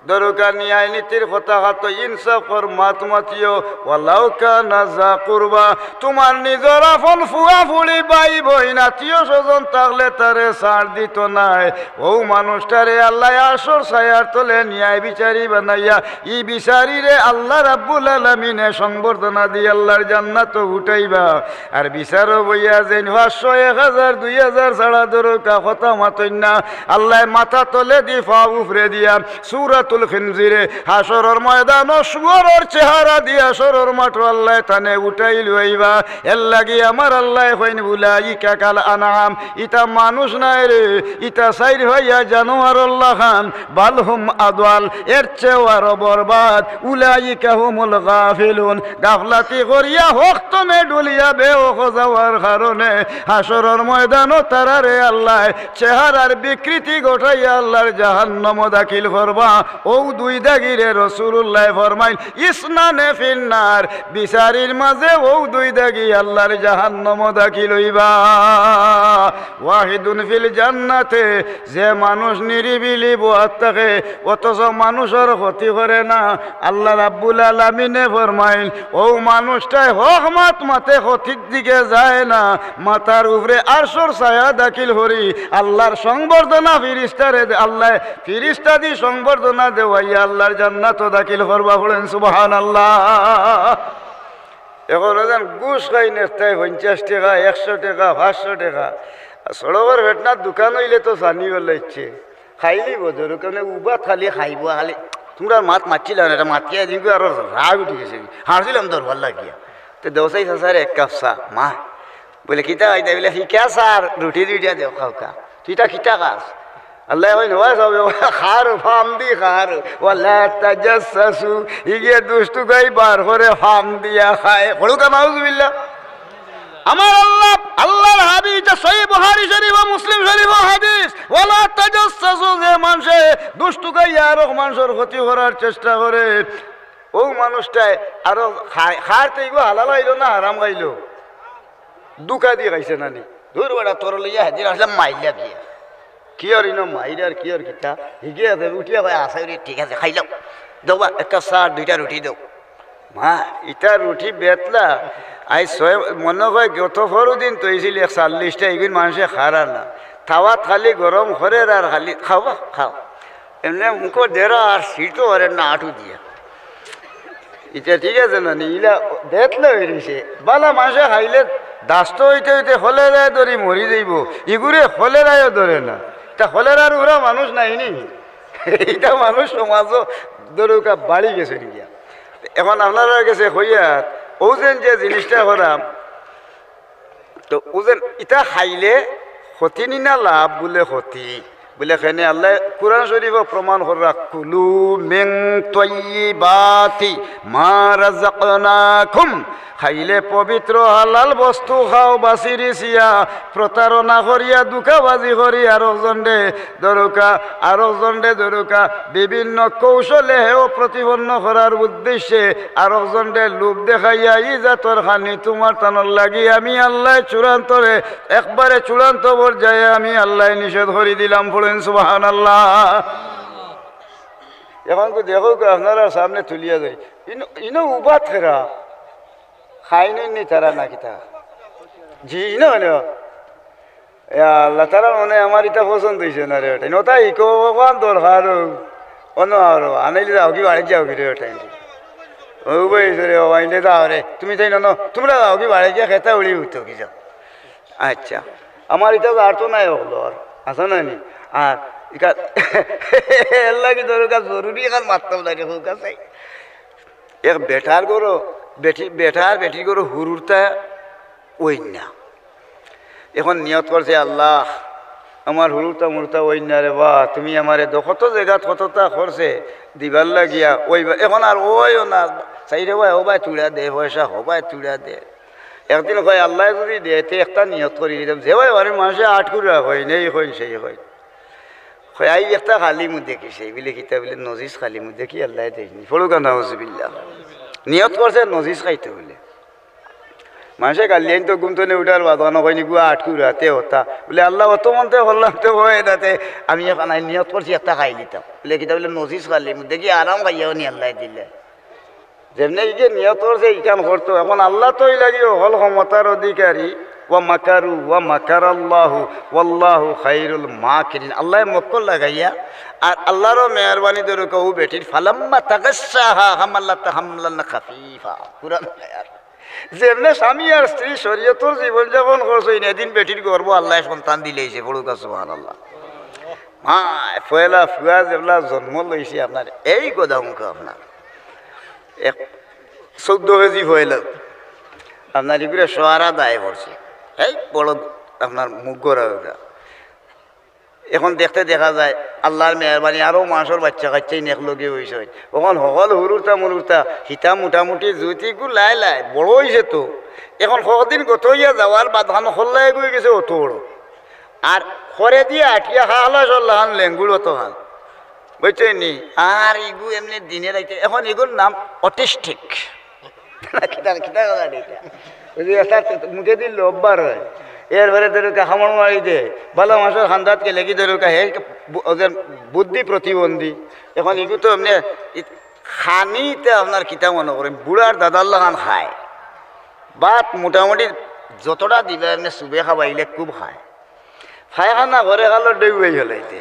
দরকা ন্যায় নীতির কথা কাতো, ইনসাফর মাত মাতিও, "ওয়ালাউ কানা যা কুরবা", তুমার নিজর আপন ফুয়া ফুড়ি, ভাই বইন, আত্মীয় স্বজন থাকলে তারে ছাড় দিতো নায়। অউ মানুষটারে আল্লায় আরশর ছায়ার তলে ন্যায় বিচারি বানাইয়া, ই বিচারিরে আল্লাহ রাব্বুল আলামিনে সংবর্ধনা দি আল্লাহর জান্নাতো উঠাইবা। আর বিচারো বইয়া যেইন পাঁচশো, এক হাজার, দুই হাজার ছাড়া দরকা কথা মাতইন না, আল্লায় মাথা তলে দি পাও উপরে দিয়া সূরাতুল খিনজিরে হাশরর ময়দানো শুয়োরর চেহারা দিয়া হাশরর মাঠো আল্লায় তানে উঠাই লইবা। এর লাগি আমার আল্লায় কইন, "উলাইকা কাল আনআম", ইতা মানুষ নায় রে, ইতা চাইর পাইয়া জানোয়ারর লাখান, "বাল হুম আদওয়াল", এর চেয়েও আরো বরবাদ, "উলাইকা হুমুল গাফিলুন", গাফলাতি করিয়া হক তনে ডুলিয়া বেহক যাওয়ার কারণে হাশরর ময়দানো তারারে আল্লায় চেহারার বিকৃতি ঘটাইয়া আল্লাহর জাহান্নামো দাখিল করবা। অউ দুই দাগিরে রসুলুল্লায় ফরমাইন, ইসনানে ফিন্নার, বিচারির মাঝে অউ দুই দাগি আল্লার জাহান্নামো দাখিল অইবা। ওয়াহিদুন ফিল জান্নাতে, যে মানুষ নিরিবিলি বওয়াত থাকে, অথচ মানুষর ক্ষতি করে না, আল্লা রাব্বুল আলামিনে ফরমাইন, অউ মানুষটায় হক মাত মাতে ক্ষতির দিকে যায় না, মাথার উপরে আরশর ছায়া দাখিল করি, আল্লার সংবর্ধনা ফিরিস্তারে দে-, আল্লায় ফিরিস্তাদি সংবর্ধনা দেওয়াইয়া আল্লার জান্নাতো দাখিল করবা। পড়ইন সুবহানাল্লাহ। অখন যেন ঘুষ খাইন একটায় পঞ্চাশ টেকা, একশো টেকা, পাঁচশো টেকা। আর সড়কর ফেটনাত দোকান অইলে তো জানি বলে ইচ্ছে। খাইলিবো, ধরো কেনে উবাত খালি খাইবো, খালি তুমরার মাত মাতছিলাম না, ইটা মাতিয়া দিন আরো রাগ উঠি গেছে। হারছিলাম দরবার লাগিয়া। তে দেও চাই চাচারে এক কাপ চা, মা। বলে, "কিতা খাইতা?" বলে, "ফিকা চা আর রুটি দুইটা দেও, খাউক্কা।" তুই ইটা কিতা খাস? আল্লায় কইন, "ওয়া সবে, ওয়া খার, ফাম দি খার, ওয়ালা তাজাসসু।" ইগিয়ে দুষ তুকাই বার করে ফাম দিয়া খায়। পড়ুক্কা নাউজুবিল্লাহ। আমার আল্লা, আল্লার হাদিস, ইটা সহিহ বুখারী শরীফ ও মুসলিম শরীফর হাদিস, "ওয়ালা তাজাসসু", যে মানষে দুষ তুকাইয়া আরক মানষর ক্ষতি করার চেষ্টা করে, অউ মানুষটায় আরো খায়, খার তো ইগু হালাল খাইলো না হারাম খাইলো? ধুকা দি খাইছে না নি? দূর বেটা, তোর লইয়া হেদিন আসলাম মাইর লাগিয়া। কিওর ইনো মাইর আর কিওর কিতা? হিগে আছে, উঠিয়া কয়, "আচ্ছা রে, ঠিক আছে, খাইলাম। দেও বা, একটা চা আর দুইটা রুটি দেও।" মা, ইটা রুটি বেতলা, আইজ ছয়, মনো কয় গত পরশু দিন তো অইছিল একচল্লিশটা, ইগুইন মানষে খার আর না। তাওয়াত খালি গরম করের আর খালি, "খাও বা, খাও।" এমনে মুখো দেরা আর সিটো ওরে না আটু দিয়া। ইটা ঠিক আছে না নি? ইলা বেতলা অই রইছে। বালা মানষে খাইলে দাস্ত অইতে অইতে কলেরায় ধরি মরি যাইবো। ইগুরে কলেরায়ও ধরে না। ইটা কলেরার উরা মানুষ নাই নি? ইটা মানুষ সমাজো ধরুক্কা বাড়ি গেছে গিয়া। অখন আপনারার গেছে কইয়ার, অউ যেন যে জিনিসটা করাম, তো অউ যেন ইটা খাইলে ক্ষতি নি না লাভ? বুলে ক্ষতি। বুলে কেনে? আল্লায় কুরআন শরীফো প্রমাণ কররা, "কুলু মিন তাইয়িবাতি মা রাযাকনাকুম।" খাইলে পবিত্র হালাল বস্তু খাও, বাছি রিছিয়া, প্রতারণা করিয়া, ধুকাবাজি করি আরকজনরে ধরুক্কা, আরকজনরে ধরুক্কা, বিভিন্ন কৌশলে হেয় প্রতিপন্ন করার উদ্দেশ্যে আরকজনরে লোভ দেখাইয়া ই জাতর খানি তুমার তানর লাগি আমি আল্লায় চূড়ান্তরে, একবারে চূড়ান্ত পর্যায়ে আমি আল্লায় নিষেধ করি দিলাম। পড়ইন সুবহানাল্লাহ। অখন তো দেখউক্কা আপনারার সামনে তুলিয়া ধরি, ইনো, ইনো উবাত কেরা, খাইন নি তারা না কিতা? জি, ইনো, ইনো। ইয়া আল্লাহ, তারা মনে আমার ইটা পছন্দ অইছে না রে, ওটাই। ওটাই কো, ওখান দরকার, অন্য আরো, আনাইলে যাওগি, বাড়িত যাওগি রে, ওটাই। ও ভাই, রে, ও ভাই, নে যাও রে, তুমি তাই নন, তুমরা যাওগি, বাড়িত গিয়া খেতা উড়ি উঠতো কি যাও। আচ্ছা, আমার ইটা আর তো নাই হকলর, আছে না নি? আর ইকা-, এর লাগি ধরো, ইকা জরুরি এখান মাততাম না রে, হোক আছে। এক বেটার ঘরো, বেটি, বেটার বেটির ঘরো হুরুরতা অইন্যা। অখন নিয়ত করছে, "আল্লাহ, আমার হুরুরতা মুরুরতা অইন্যা রে বা, তুমি আমারে দেও।" কত জাগাত কততা করছে দিবার লাগিয়া, অইবা, অখন আর অইও না। চাইরে ভাই, ও ভাই তুড়া দে, পয়সা, ও ভাই তুড়া দে। একদিন কয়, "আল্লায় যুদি দে, তে একটা নিয়ত করি দিতাম, যে ভাই বাড়ির মানষে আটকুরা কইন, এই কইন, সেই কইন।" কয়, "আইজ একটা কালিমু দেখি।" সেই বুলে, "কিতা?" বুলে, "নজিস কালিমু দেখি, আল্লায় দেইন নি।" পড়ুক্কা নাউজুবিল্লাহ। নিয়ত করছে নজিস খাইতো বুলে। মানষে কালি আইন তো ঘুম তনে উঠার বাদ অনো কইন নি, "গুয়া আটকুরা, তে হতা।" বুলে, "আল্লাহ, অত মনতে করলাম, তে অয় না, তে আমি অখন আইন নিয়ত করছি, একটা খাইলিতাম।" বুলে, "কিতা?" বুলে, "নজিস কালিমু দেখি, আরাম খাইয়াও নি আল্লায় দিলে।" যেমনে ইগে নিয়ত করছে, ইখান করতো। অখন আল্লাহ তো ইলাগি হকল ক্ষমতার অধিকারী। "ওয়া মাকারু ওয়া মাকারাল্লাহু ওয়াল্লাহু খাইরুল মাকিরিন।" আল্লায় মক্কর লাগাইয়া, আর আল্লারও মেহেরবানি ধরুক্কা অউ বেটির, "ফালাম্মা তাগাশশাহা হামালাত হামলান খাফিফা।" কুরআন আয়াত। যেমনে স্বামী আর স্ত্রী শরীয়তর জীবন যাপন করছইন, এদিন বেটির গর্ভ আল্লায় সন্তান দিলাইছে, পড়ুক্কা সুবহানাল্লাহ। মায়, পয়লা ফুয়া যেবলা জন্ম লইছে আপনার, এই গদা মুখো আপনার এক চৌদ্দ কেজি পয়লা, আপনার ইগুরে সহারা দায়ে পড়ছে, এই বড় আপনার মুখ গড়া অইগা। অখন দেখতে দেখা যায় আল্লার মেহেরবানি, আরো মানষর বাইচ্চা কাইচ্চা ইন একলগে অইছে। অখন হকল হুরুরতা মুরুরতা হিতা মোটামুটি জুতি গু লাই লাই বড় অইছে তো। অখন কদিন গত অইয়া যাওয়ার বাদ খান হল্লা এগু অইগেছে অত বড়। আর খরে দিয়া আটিয়া খাহলা সল্লা খান লেঙ্গুর অত খান। বুঝছইন নি? আর ইগু এমনে দিনে রাইতে, এখন ইগুর নাম অটিস্টিক। কিতা, কিতা কথা ইটা? ওই যে একটা মুখে দিল অভ্যাস হয়। এরপরে ধরুকা হামড় মারি দে, ভালা মানষর খান্দাত গেলে কি ধরুকা হে বু-, ওদের বুদ্ধি প্রতিবন্ধী। এখন ইগু তো এমনে ই-, খানিতে আপনার কিতা মনে করেন, বুড়ার দাদার লাখান খায়। ভাত মোটামুটি যতটা দিবা এমনে চুবে খাবাইলে খুব খায়। পায়খানা করে খালো ডেউয়াই হলাইতে।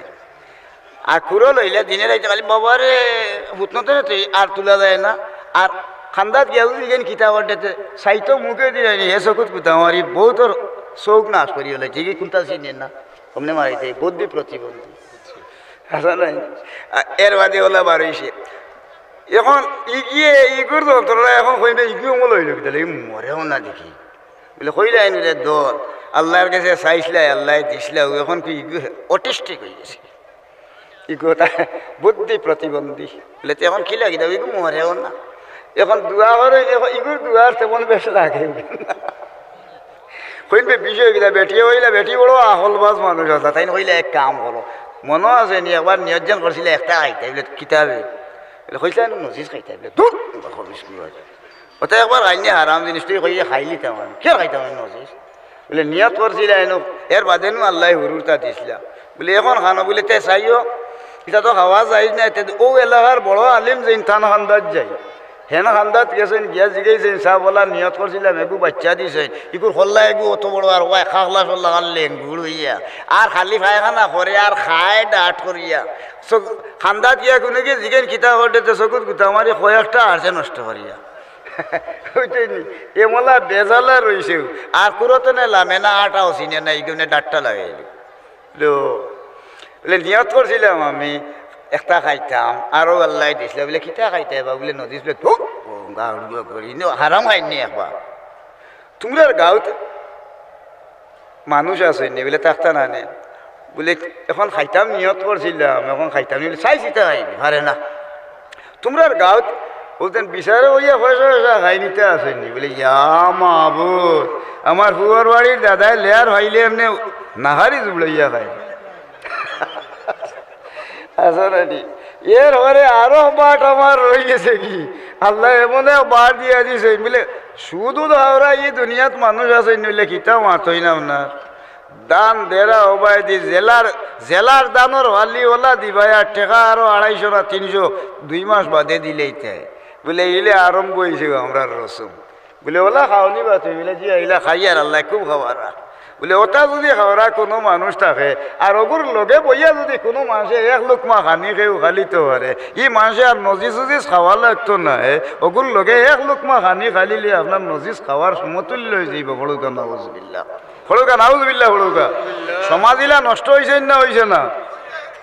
আর কুড়ো লইলে দিনে রাইতে খালি বাবারে হুতনতে না তুই আর তুলা যায় না। আর খান্দাত গিয়া যদি যেন কিতা করতে চাইতো মুখে দিলে নি, হে চকুত কুতা মারি বউতর চোখ নাশ করি হলাইতে, কি কুন্তা চিনে না, অমনে মারিতে বুদ্ধি প্রতিবন্ধী। আসলে, আ, এর বাদে ওলা বার হইছে। এখন ইগিয়ে ইগুর যন্ত্রণা এখন কইবে ইগু অমল হইল কিতা, ই মরেও না দেখি। বলে, "কইলাই নু রে দল, আল্লাহর কাছে চাইছিলাই, আল্লাহ দিছিলা, ও এখন কি ইগু অটিস্টিক হয়ে গেছে। ইগু তা বুদ্ধি প্রতিবন্ধী।" বলে, "তে এখন কি লাগি দাও, ইগু মরেও না।" এখন দোয়া করে, এখন ইগুর দোয়ার তেমন বেশ লাগে না। কইন বে বিষয় কিতা, বেটি হইলা, বেটি বড় আহলবাজ মানুষ আছে, তাইন কইলা, "এক কাম করো, মনো আছে নি, একবার নিয়ত যেন করছিলে একটা খাইতে, বলে, কিতাবে?" বলে, "কইছিলা না, নজিস খাইতে।" বলে, "ধুর, খবিস কি হয়?" ওটা একবার খাইনি, হারাম জিনিস, তুই কইলে খাইলি তেমন, কে খাইতাম আমি নজিস? বলে, "নিয়ত করছিলা এনো, এর বাদে নু আল্লাহ হুরুরটা দিছিলা।" বলে, "এখন খানো?" বলে, "তে চাইও, এটা তো খাওয়া যায় না, এতে ও এলাকার বড় আলিম যেইন তান খান্দাত যাই।" হেন খান্দাত গেছেন, গিয়া জিগাইছেন, "সাব, ওলা নিয়ত করছিলাম, এগু বাচ্চা দিছেন, ইগুর হল্লা এগু অত বড় আর ওয়াই খাখলা সল্লা খান লেঙ্গুর হইয়া, আর খালি পায়খানা করে আর খায় ডাট করিয়া।" সো খান্দাত গিয়া কোনো গিয়ে জিগেন কিতা করতে, তো চকুত গুতা মারি কয়েকটা আরছে নষ্ট করিয়া। বুঝছেন নি? এমলা বেজালা রইছেও, আর কুরতনে লামে না, আটাও চিনে না, ইগুনে ডাট্টা লাগাইল। লো, বলে, "নিয়ত করছিলাম আমি একটা খাইতাম, আরো আল্লাহ দিছিল।" বলে, "কিতা খাইতে বা?" বলে, "নজিস।" বলে, "ধুর, ও, গা উড়িয়া করি, ইনো হারাম খাইনি একবার।" "তোমরার গাঁওত মানুষ আছে নি?" বলে, "থাকতা না নে।" বলে, "এখন খাইতাম নিয়ত করছিলাম, এখন খাইতাম নি।" বলে, "চাই চিতা খাইনি, পারে না।" "তোমরার গাঁওত?" বলতেন, "বিচারে হইয়া পয়সা পয়সা খাই নিতে আসেনি।" বলে, "ইয়া মাবুদ, আমার ফুয়ার বাড়ির দাদায় লেয়ার ভাইলে এমনে নাহারি জুবড়াইয়া খায়।" আসলে নি, এর পরে আরো বাট আমার রই গেছে কি, আল্লাহ এমন এক বাট দিয়া দিছে, বলে, "শুধু তো আমরা এই দুনিয়াত মানুষ আছে, নইলে কিতা মাতই না আপনার।" দান দেরা ওবায়দি জেলার, জেলার দানর ওয়ালি ওলা দিবায় আর টেকা আরো আড়াইশো না তিনশো দুই মাস বাদে দিলেই তাই। বলে, "ইলে আরম্ভ হইছে আমরার রসম।" বলে, "ওলা খাওনি বা তুমি?" বলে, "জি, ইলা খাই আর আল্লাহ খুব খাওয়ারা।" বলে, "ওটা যদি খাওয়ারা কোনো মানুষ থাকে আর ওগুর লগে বইয়া যদি কোনো মানুষে এক লুকমা খানি খেয়েও খালিতে পারে, ই মানুষে আর নজিস উজিস খাওয়া লাগতো না, ওগুর লগে এক লুকমা খানি খালিলে আপনার নজিস খাওয়ার সমতুল্য হয়ে যাইব।" পড়ুকা নাউজুবিল্লাহ। পড়ুকা নাউজুবিল্লাহ, পড়ুকা। সমাজ ইলা নষ্ট হইছে না, হইছে না?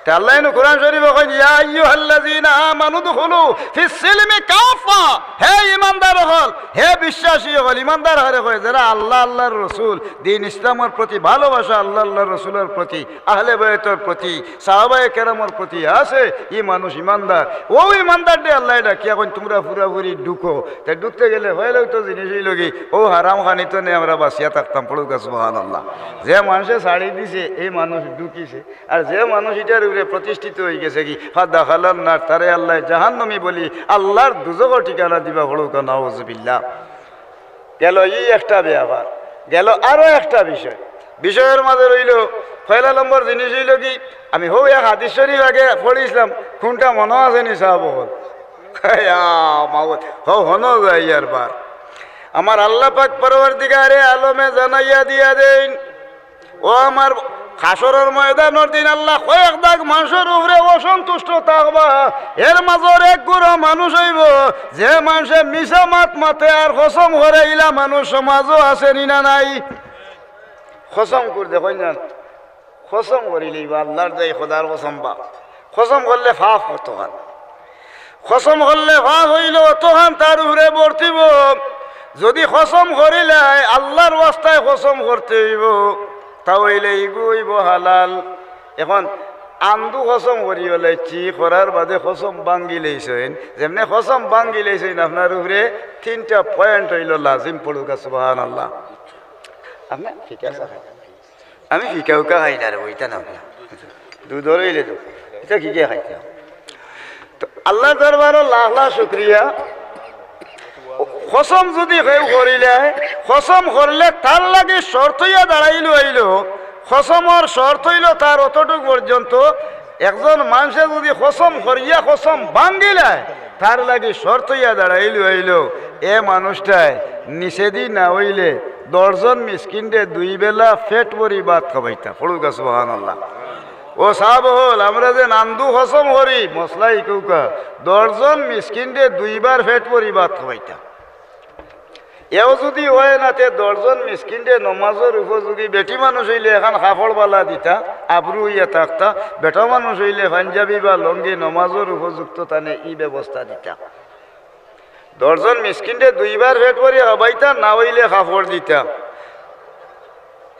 তে আল্লাহ নু কোরআন শরীফ কইন, "ইয়া আইয়ুহাল্লাযীনা আমানু দুখুলু ফিস সিলমি কাফা।" হে ইমানদার অকল, হে বিশ্বাসী অকল, ইমানদার হরে কয়, যারা আল্লাহ, আল্লাহর রসুল, দ্বীন ইসলামর প্রতি ভালোবাসা, আল্লাহ, আল্লাহর রসুলর প্রতি, আহলে বায়তর প্রতি, সাহাবায়ে কেরামর প্রতি আছে, ই মানুষ ইমানদার। ও ইমানদার দে আল্লাহ ডাকিয়া কইন, "তোমরা পুরাপুরি ঢুকো।" তে ঢুকতে গেলে হইলেও তো জিনিস হইল কি, ও হারাম খানিত নে আমরা বাঁচিয়া থাকতাম। পড়ুকা সুবহানাল্লাহ। যে মানুষে ছাড়ি দিছে, এই মানুষ ঢুকিছে। আর যে মানুষ ইটার উপরে প্রতিষ্ঠিত হয়ে গেছে কি, ফাদাখালান নার, তারে আল্লাহ জাহান্নামী বলি আল্লাহর দুজখর ঠিকানা দিবা। পড়ুকা নাউজুবিল্লাহ। গেল ই একটা ব্যাপার, গেল আরো একটা বিষয়। বিষয়ের মাঝে রইল, পয়লা নম্বর জিনিস হইল কি, আমি হউ এক হাদিস শরীফ আগে পড়ছিলাম, কোনটা মনো আছে নি সাব অকল? ইয়া মাবুদ, হউ হনো যাই আর বার। আমার আল্লাহ পাক পরওয়ারদিগারে আলমে জানাইয়া দিয়া দেইন, ও আমার হাশরর ময়দানর দিন আল্লাহ কয়েক দাগ মানুষর উপরে অসন্তুষ্ট থাকবা। এর মাজর এক গুরু মানুষ অইব, যে মানুষে মিছা মাত মাতে আর কসম করে, ইলা মানুষ সমাজও আছে নি না নাই? কসম করে দেখইন না, কসম করি লইবা, আল্লাহর দায় খোদার কসম বা, কসম করলে পাপ কতখান। কসম করলে পাপ হইল অতখান তার উপরে বর্তিব। যদি কসম করিলায়, আল্লাহর ওয়াস্তায় কসম করতে হইব, তা হইলে ইগু হইব হালাল। এখন আন্দু কসম করি হলে চি করার বাদে কসম ভাঙ্গি লইছইন, যেমনে কসম ভাঙ্গি লইছইন, আপনার উপরে তিনটা পয়েন্ট হইল লাজিম। পড়ুকা সুবহানাল্লাহ। আপনি ঠিক আছে? আমি ফিকা উকা খাই না রে, ওইটা না। দুধ হইলে তো। এটা কি কে খাইতে? আল্লাহর দরবারো লাখ লাখ শুকরিয়া। কসম যুদি কেউ করিলে, কসম করলে তার লাগি শর্ত অইয়া দাঁড়াইলো আইলো। কসমর শর্ত অইলো তার অতটুক পর্যন্ত। একজন মানষে যুদি কসম করিয়া কসম ভাঙ্গিলায়, তার লাগি শর্ত অইয়া দাঁড়াইলো আইলো, এ মানুষটায় নিষেধি না অইলে দশজন মিসকিনরে দুই বেলা পেট ভরি ভাত খাবাইতা। পড়ুক্কা সুবহানাল্লাহ। ও সাব অকল, আমরা যে নান্দু কসম করি, মসলা ইকুকা, দশজন মিসকিনরে দুইবার পেট ভরি ভাত খাবাইতা। এও যুদি অয় না, তে দশজন মিসকিনরে নমাজর উপযোগী, বেটি মানুষ অইলে এখান কাপড় বালা দিতা, আবরু অইয়া থাকতা, বেটা মানুষ অইলে পাঞ্জাবি বা লঙ্গি নমাজর উপযুক্ত তানে ই ব্যবস্থা দিতা। দশজন মিসকিনরে দুইবার পেট ভরি খাবাইতা, না অইলে কাপড় দিতা।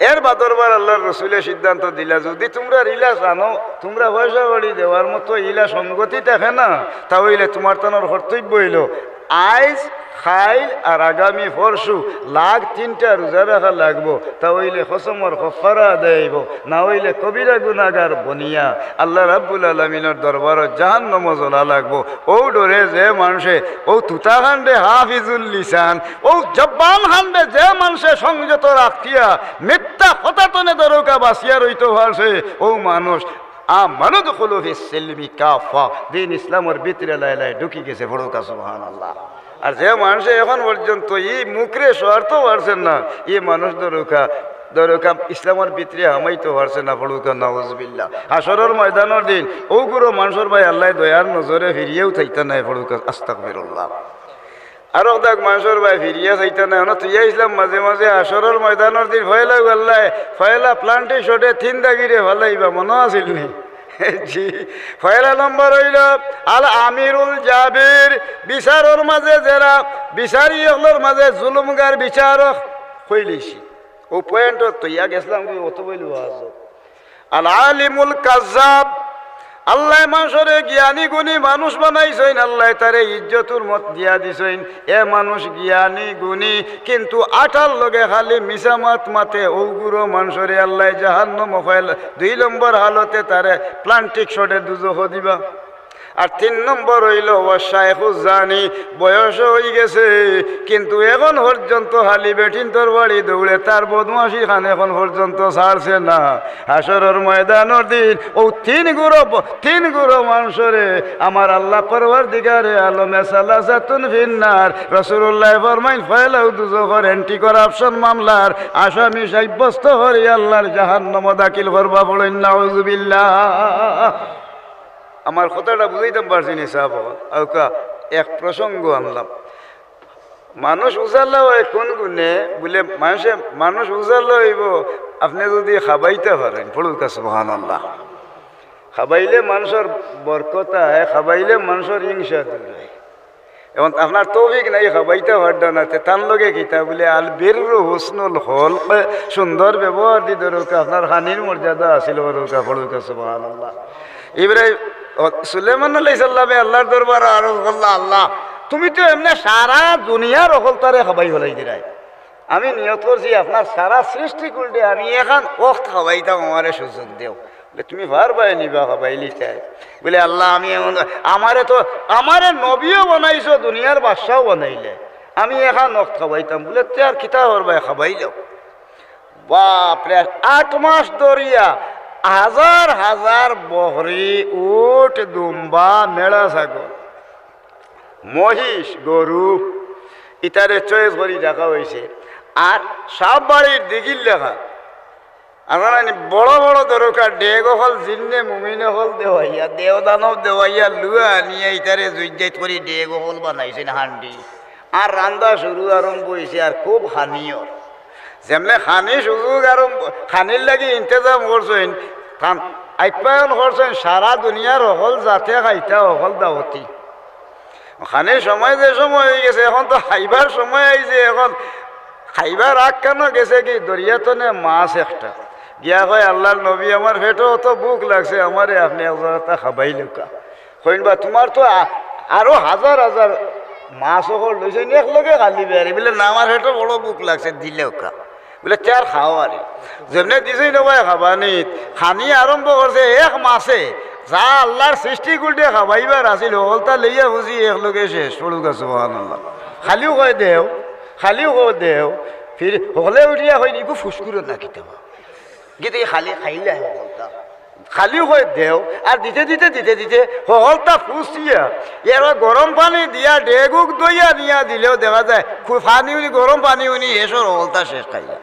এর বাদরবার আল্লাহর রসুলে সিদ্ধান্ত দিলা, যুদি তুমরা ইলা জানো, তুমরা পয়সা কড়ি দেওয়ার মতো ইলা সঙ্গতি থাকে না, তা অইলে তুমার তানর কর্তব্য অইলো, আইজ, কাইল আর আগামী পরশু লাখ তিনটা রোজা রাখা লাগবো, তা অইলে কসমর কফফারা আদায় অইবো, না অইলে কবিরা গুনাগার বনিয়া আল্লাহ রাব্বুল আলামিনর দরবারো জাহান্নামো জ্বলা লাগবো। অউ ডরে যে মানষে অউ তুতাখানরে হাফিজুল লিসান, অউ জবানখানরে যে মানষে সংযত রাখিয়া মিথ্যা কথা তনে দরকা বাঁচিয়া রইতো পারছে, অউ মানুষ আমানু দুখুলু ফিস সিলমি কাফা, দিন ইসলামর ভিতরে লায় লায় ঢুকি গেছে। পড়ুক্কা সুবহানাল্লাহ। আর যে মানষে এখন পর্যন্ত ই মুখরে সরতো পারছে না, ই মানুষ দরকা, দরকা ইসলামর ভিতরে হামাইতো পারছে না। পড়ুক্কা নাউজুবিল্লাহ। হাশরর ময়দানর দিন অউগুরো মানষর বায় আল্লায় দয়ার নজরে ফিরিয়াউ চাইতা নায়। পড়ুক্কা আস্তাগফিরুল্লাহ। আরক দাগ মানষর বায় ফিরিয়া চাইতা নায়। অনো তুইয়া ইসলাম মাঝে মাঝে হাশরর ময়দানর দিন পয়লা আল্লায়, পয়লা প্লান্টিক শটে তিন দাগিরে ফালাইবা, মনো আছিল নি? জি। পয়লা নম্বর অইলো আল আমিরুল জাবির, বিচারর মাঝে যেরা, বিচারি অকলর মাঝে জুলুমগার বিচারক কইলিছি। অউ পয়েন্টত তুইয়া গেছলাম কি অত বইল ওয়াজ। আল আলিমুল কাজ্জাব, আল্লায় মানষরে জ্ঞানী গুণী মানুষ বানাইছইন, আল্লায় তারে ইজ্জতর মত দিয়া দিছইন। এ মানুষ জ্ঞানী গুণী, কিন্তু আটার লগে খালি মিছা মাত মাতে, অউগুরো মানষরে আল্লায় জাহান্নামো ফালাইবা। দুই নম্বর হালতে তারে প্লান্টিক শটে দুজখো দিবা। আর তিন নম্বর অইলো ওয়া শাইখু জানি, বয়স অইগেছে, কিন্তু এখন পর্যন্ত খালি বেটিন্তর বাড়ি দৌড়ে, তার বদমাশিখান এখন পর্যন্ত ছাড়ছে না। হাশরর ময়দানর দিন অউ তিন গুরু, তিন গুরু মানষরে আমার আল্লাহ পরওয়ারদিগারে আলমে সালাসাতুন ফিন্নার, রাসূলুল্লায় ফরমাইন, পয়লাউ দুজখর অ্যান্টি করাপশন মামলার আসামি সাব্যস্ত করি আল্লাহর জাহান্নামো দাখিল করবা। পড়ইন নাউজুবিল্লাহ। আমার কথাটা বুঝাইতাম পারছি নি সাব? আউক্কা এক প্রসঙ্গ আনলাম। মানুষ উজালা অয় কোন গুণে? বুলে মানষে, মানুষ উজালা অইবো আপনে যুদি খাবাইতা পারইন। পড়ুক্কা সুবহানাল্লাহ। খাবাইলে মানষর বরকত অয়, খাবাইলে মানষর হিংসা দূর অয়। এখন আপনার তৌফিক নাই, খাবাইতা পাররা না, তে তান লগে কিতা? বুলে আল বিররু হুসনুল খুলক, সুন্দর ব্যবহার দি দরকা, আপনার খানির মর্যাদা আছিল দরকা। পড়ুক্কা সুবহানাল্লাহ। ইব্রাহিম, ও, সুলেমান আলাইহিস সালামে আল্লাহর দরবারো আরজ করলা, "আল্লাহ, তুমি তো এমনে সারা দুনিয়ার অকলতারে খাবাই ফালাই দিরায়। আমি নিয়ত করছি আপনার সারা সৃষ্টিকুলরে আমি এখান অক্ত খাবাইতাম, আমারে সুযোগ দেও।" বুলে, "তুমি পারবায় নি বা খাবাইলিতায়?" বুলে, "আল্লাহ, আমি এমন, আমারে তো, আমারে নবীও বানাইছো, দুনিয়ার বাদশাও বানাইলে, আমি এখান অক্ত খাবাইতাম।" বুলে, "তে আর কিতা করবায়, খাবাইলাও।" বাপরে, আট মাস ধরিয়া হাজার হাজার বকরি, উট, দুম্বা, মেড়া ছাগল, মহিষ, গরু, ইতারে চয়েস করি রাখা অইছে। আর সাব বাড়ির দিঘির লেখা, আমরা নি বড় বড় দরকা ডেগ অকল, জিন্নে মুমিন অকল দেওয়াইয়া, দেও দানব দেওয়াইয়া, লুয়া আনিয়া ইতারে জুইত জাইত করি ডেগ অকল বানাইছইন হান্ডি। আর রান্দা শুরু আরম্ভ অইছে, আর খুব খানিও। যেমনে খানি সুযোগ আরম্ভ, খানির লাগি ইন্তেজাম করছইন, তান আপ্যায়ন করছইন, সারা দুনিয়ার অকল জাতে খাইতা, অকল দাওয়াতি। খানির সময় যে সময় অইগেছে, এখন তো খাইবার সময় আইছে, এখন খাইবার আগ কানো গেছে কি, দরিয়া তনে মাছ একটা। গিয়া কয়, "আল্লাহর নবী, আমার পেটো অত ভুক লাগছে, আমারে আপনে এক জরাতা খাবাইলাউক্কা।" কইন, "বা, তুমার তো আ-, আরো হাজার হাজার মাছ অকল লইছইন, একলগে খালি বেয়ারি।" বুলে, "না, আমার পেটো বড় ভুক লাগছে, দিলাউক্কা।" বুলে, "তে আর খাও আরি।" যেমনে দিছইন, "ও ভাই, খাবা নি।" খানি আরম্ভ করছে, এক মাছে যা আল্লার সৃষ্টিকুলরে খাবাইবার আছিল, হকলতা লইয়া বুঝি একলগে শেষ। পড়ুক্কা সুবহানাল্লাহ। খালিউ কয় দেও, খালিউ কয় দেও। ফির হকলে উঠিয়া কইন, ইগু ফুসকুরো না কিতা বা। গিতে খালি খাইলা হকলতা। খালিউ কয় দেও, আর দিতে দিতে, দিতে দিতে, হকলতা ফুসিয়া, এরা গরম পানি দিয়া ডেগুক দইয়া নিয়া দিলেও দেখা যায়, খু-, পানি উনি, গরম পানি উনি, হেষর হকলতা শেষ খাইলা।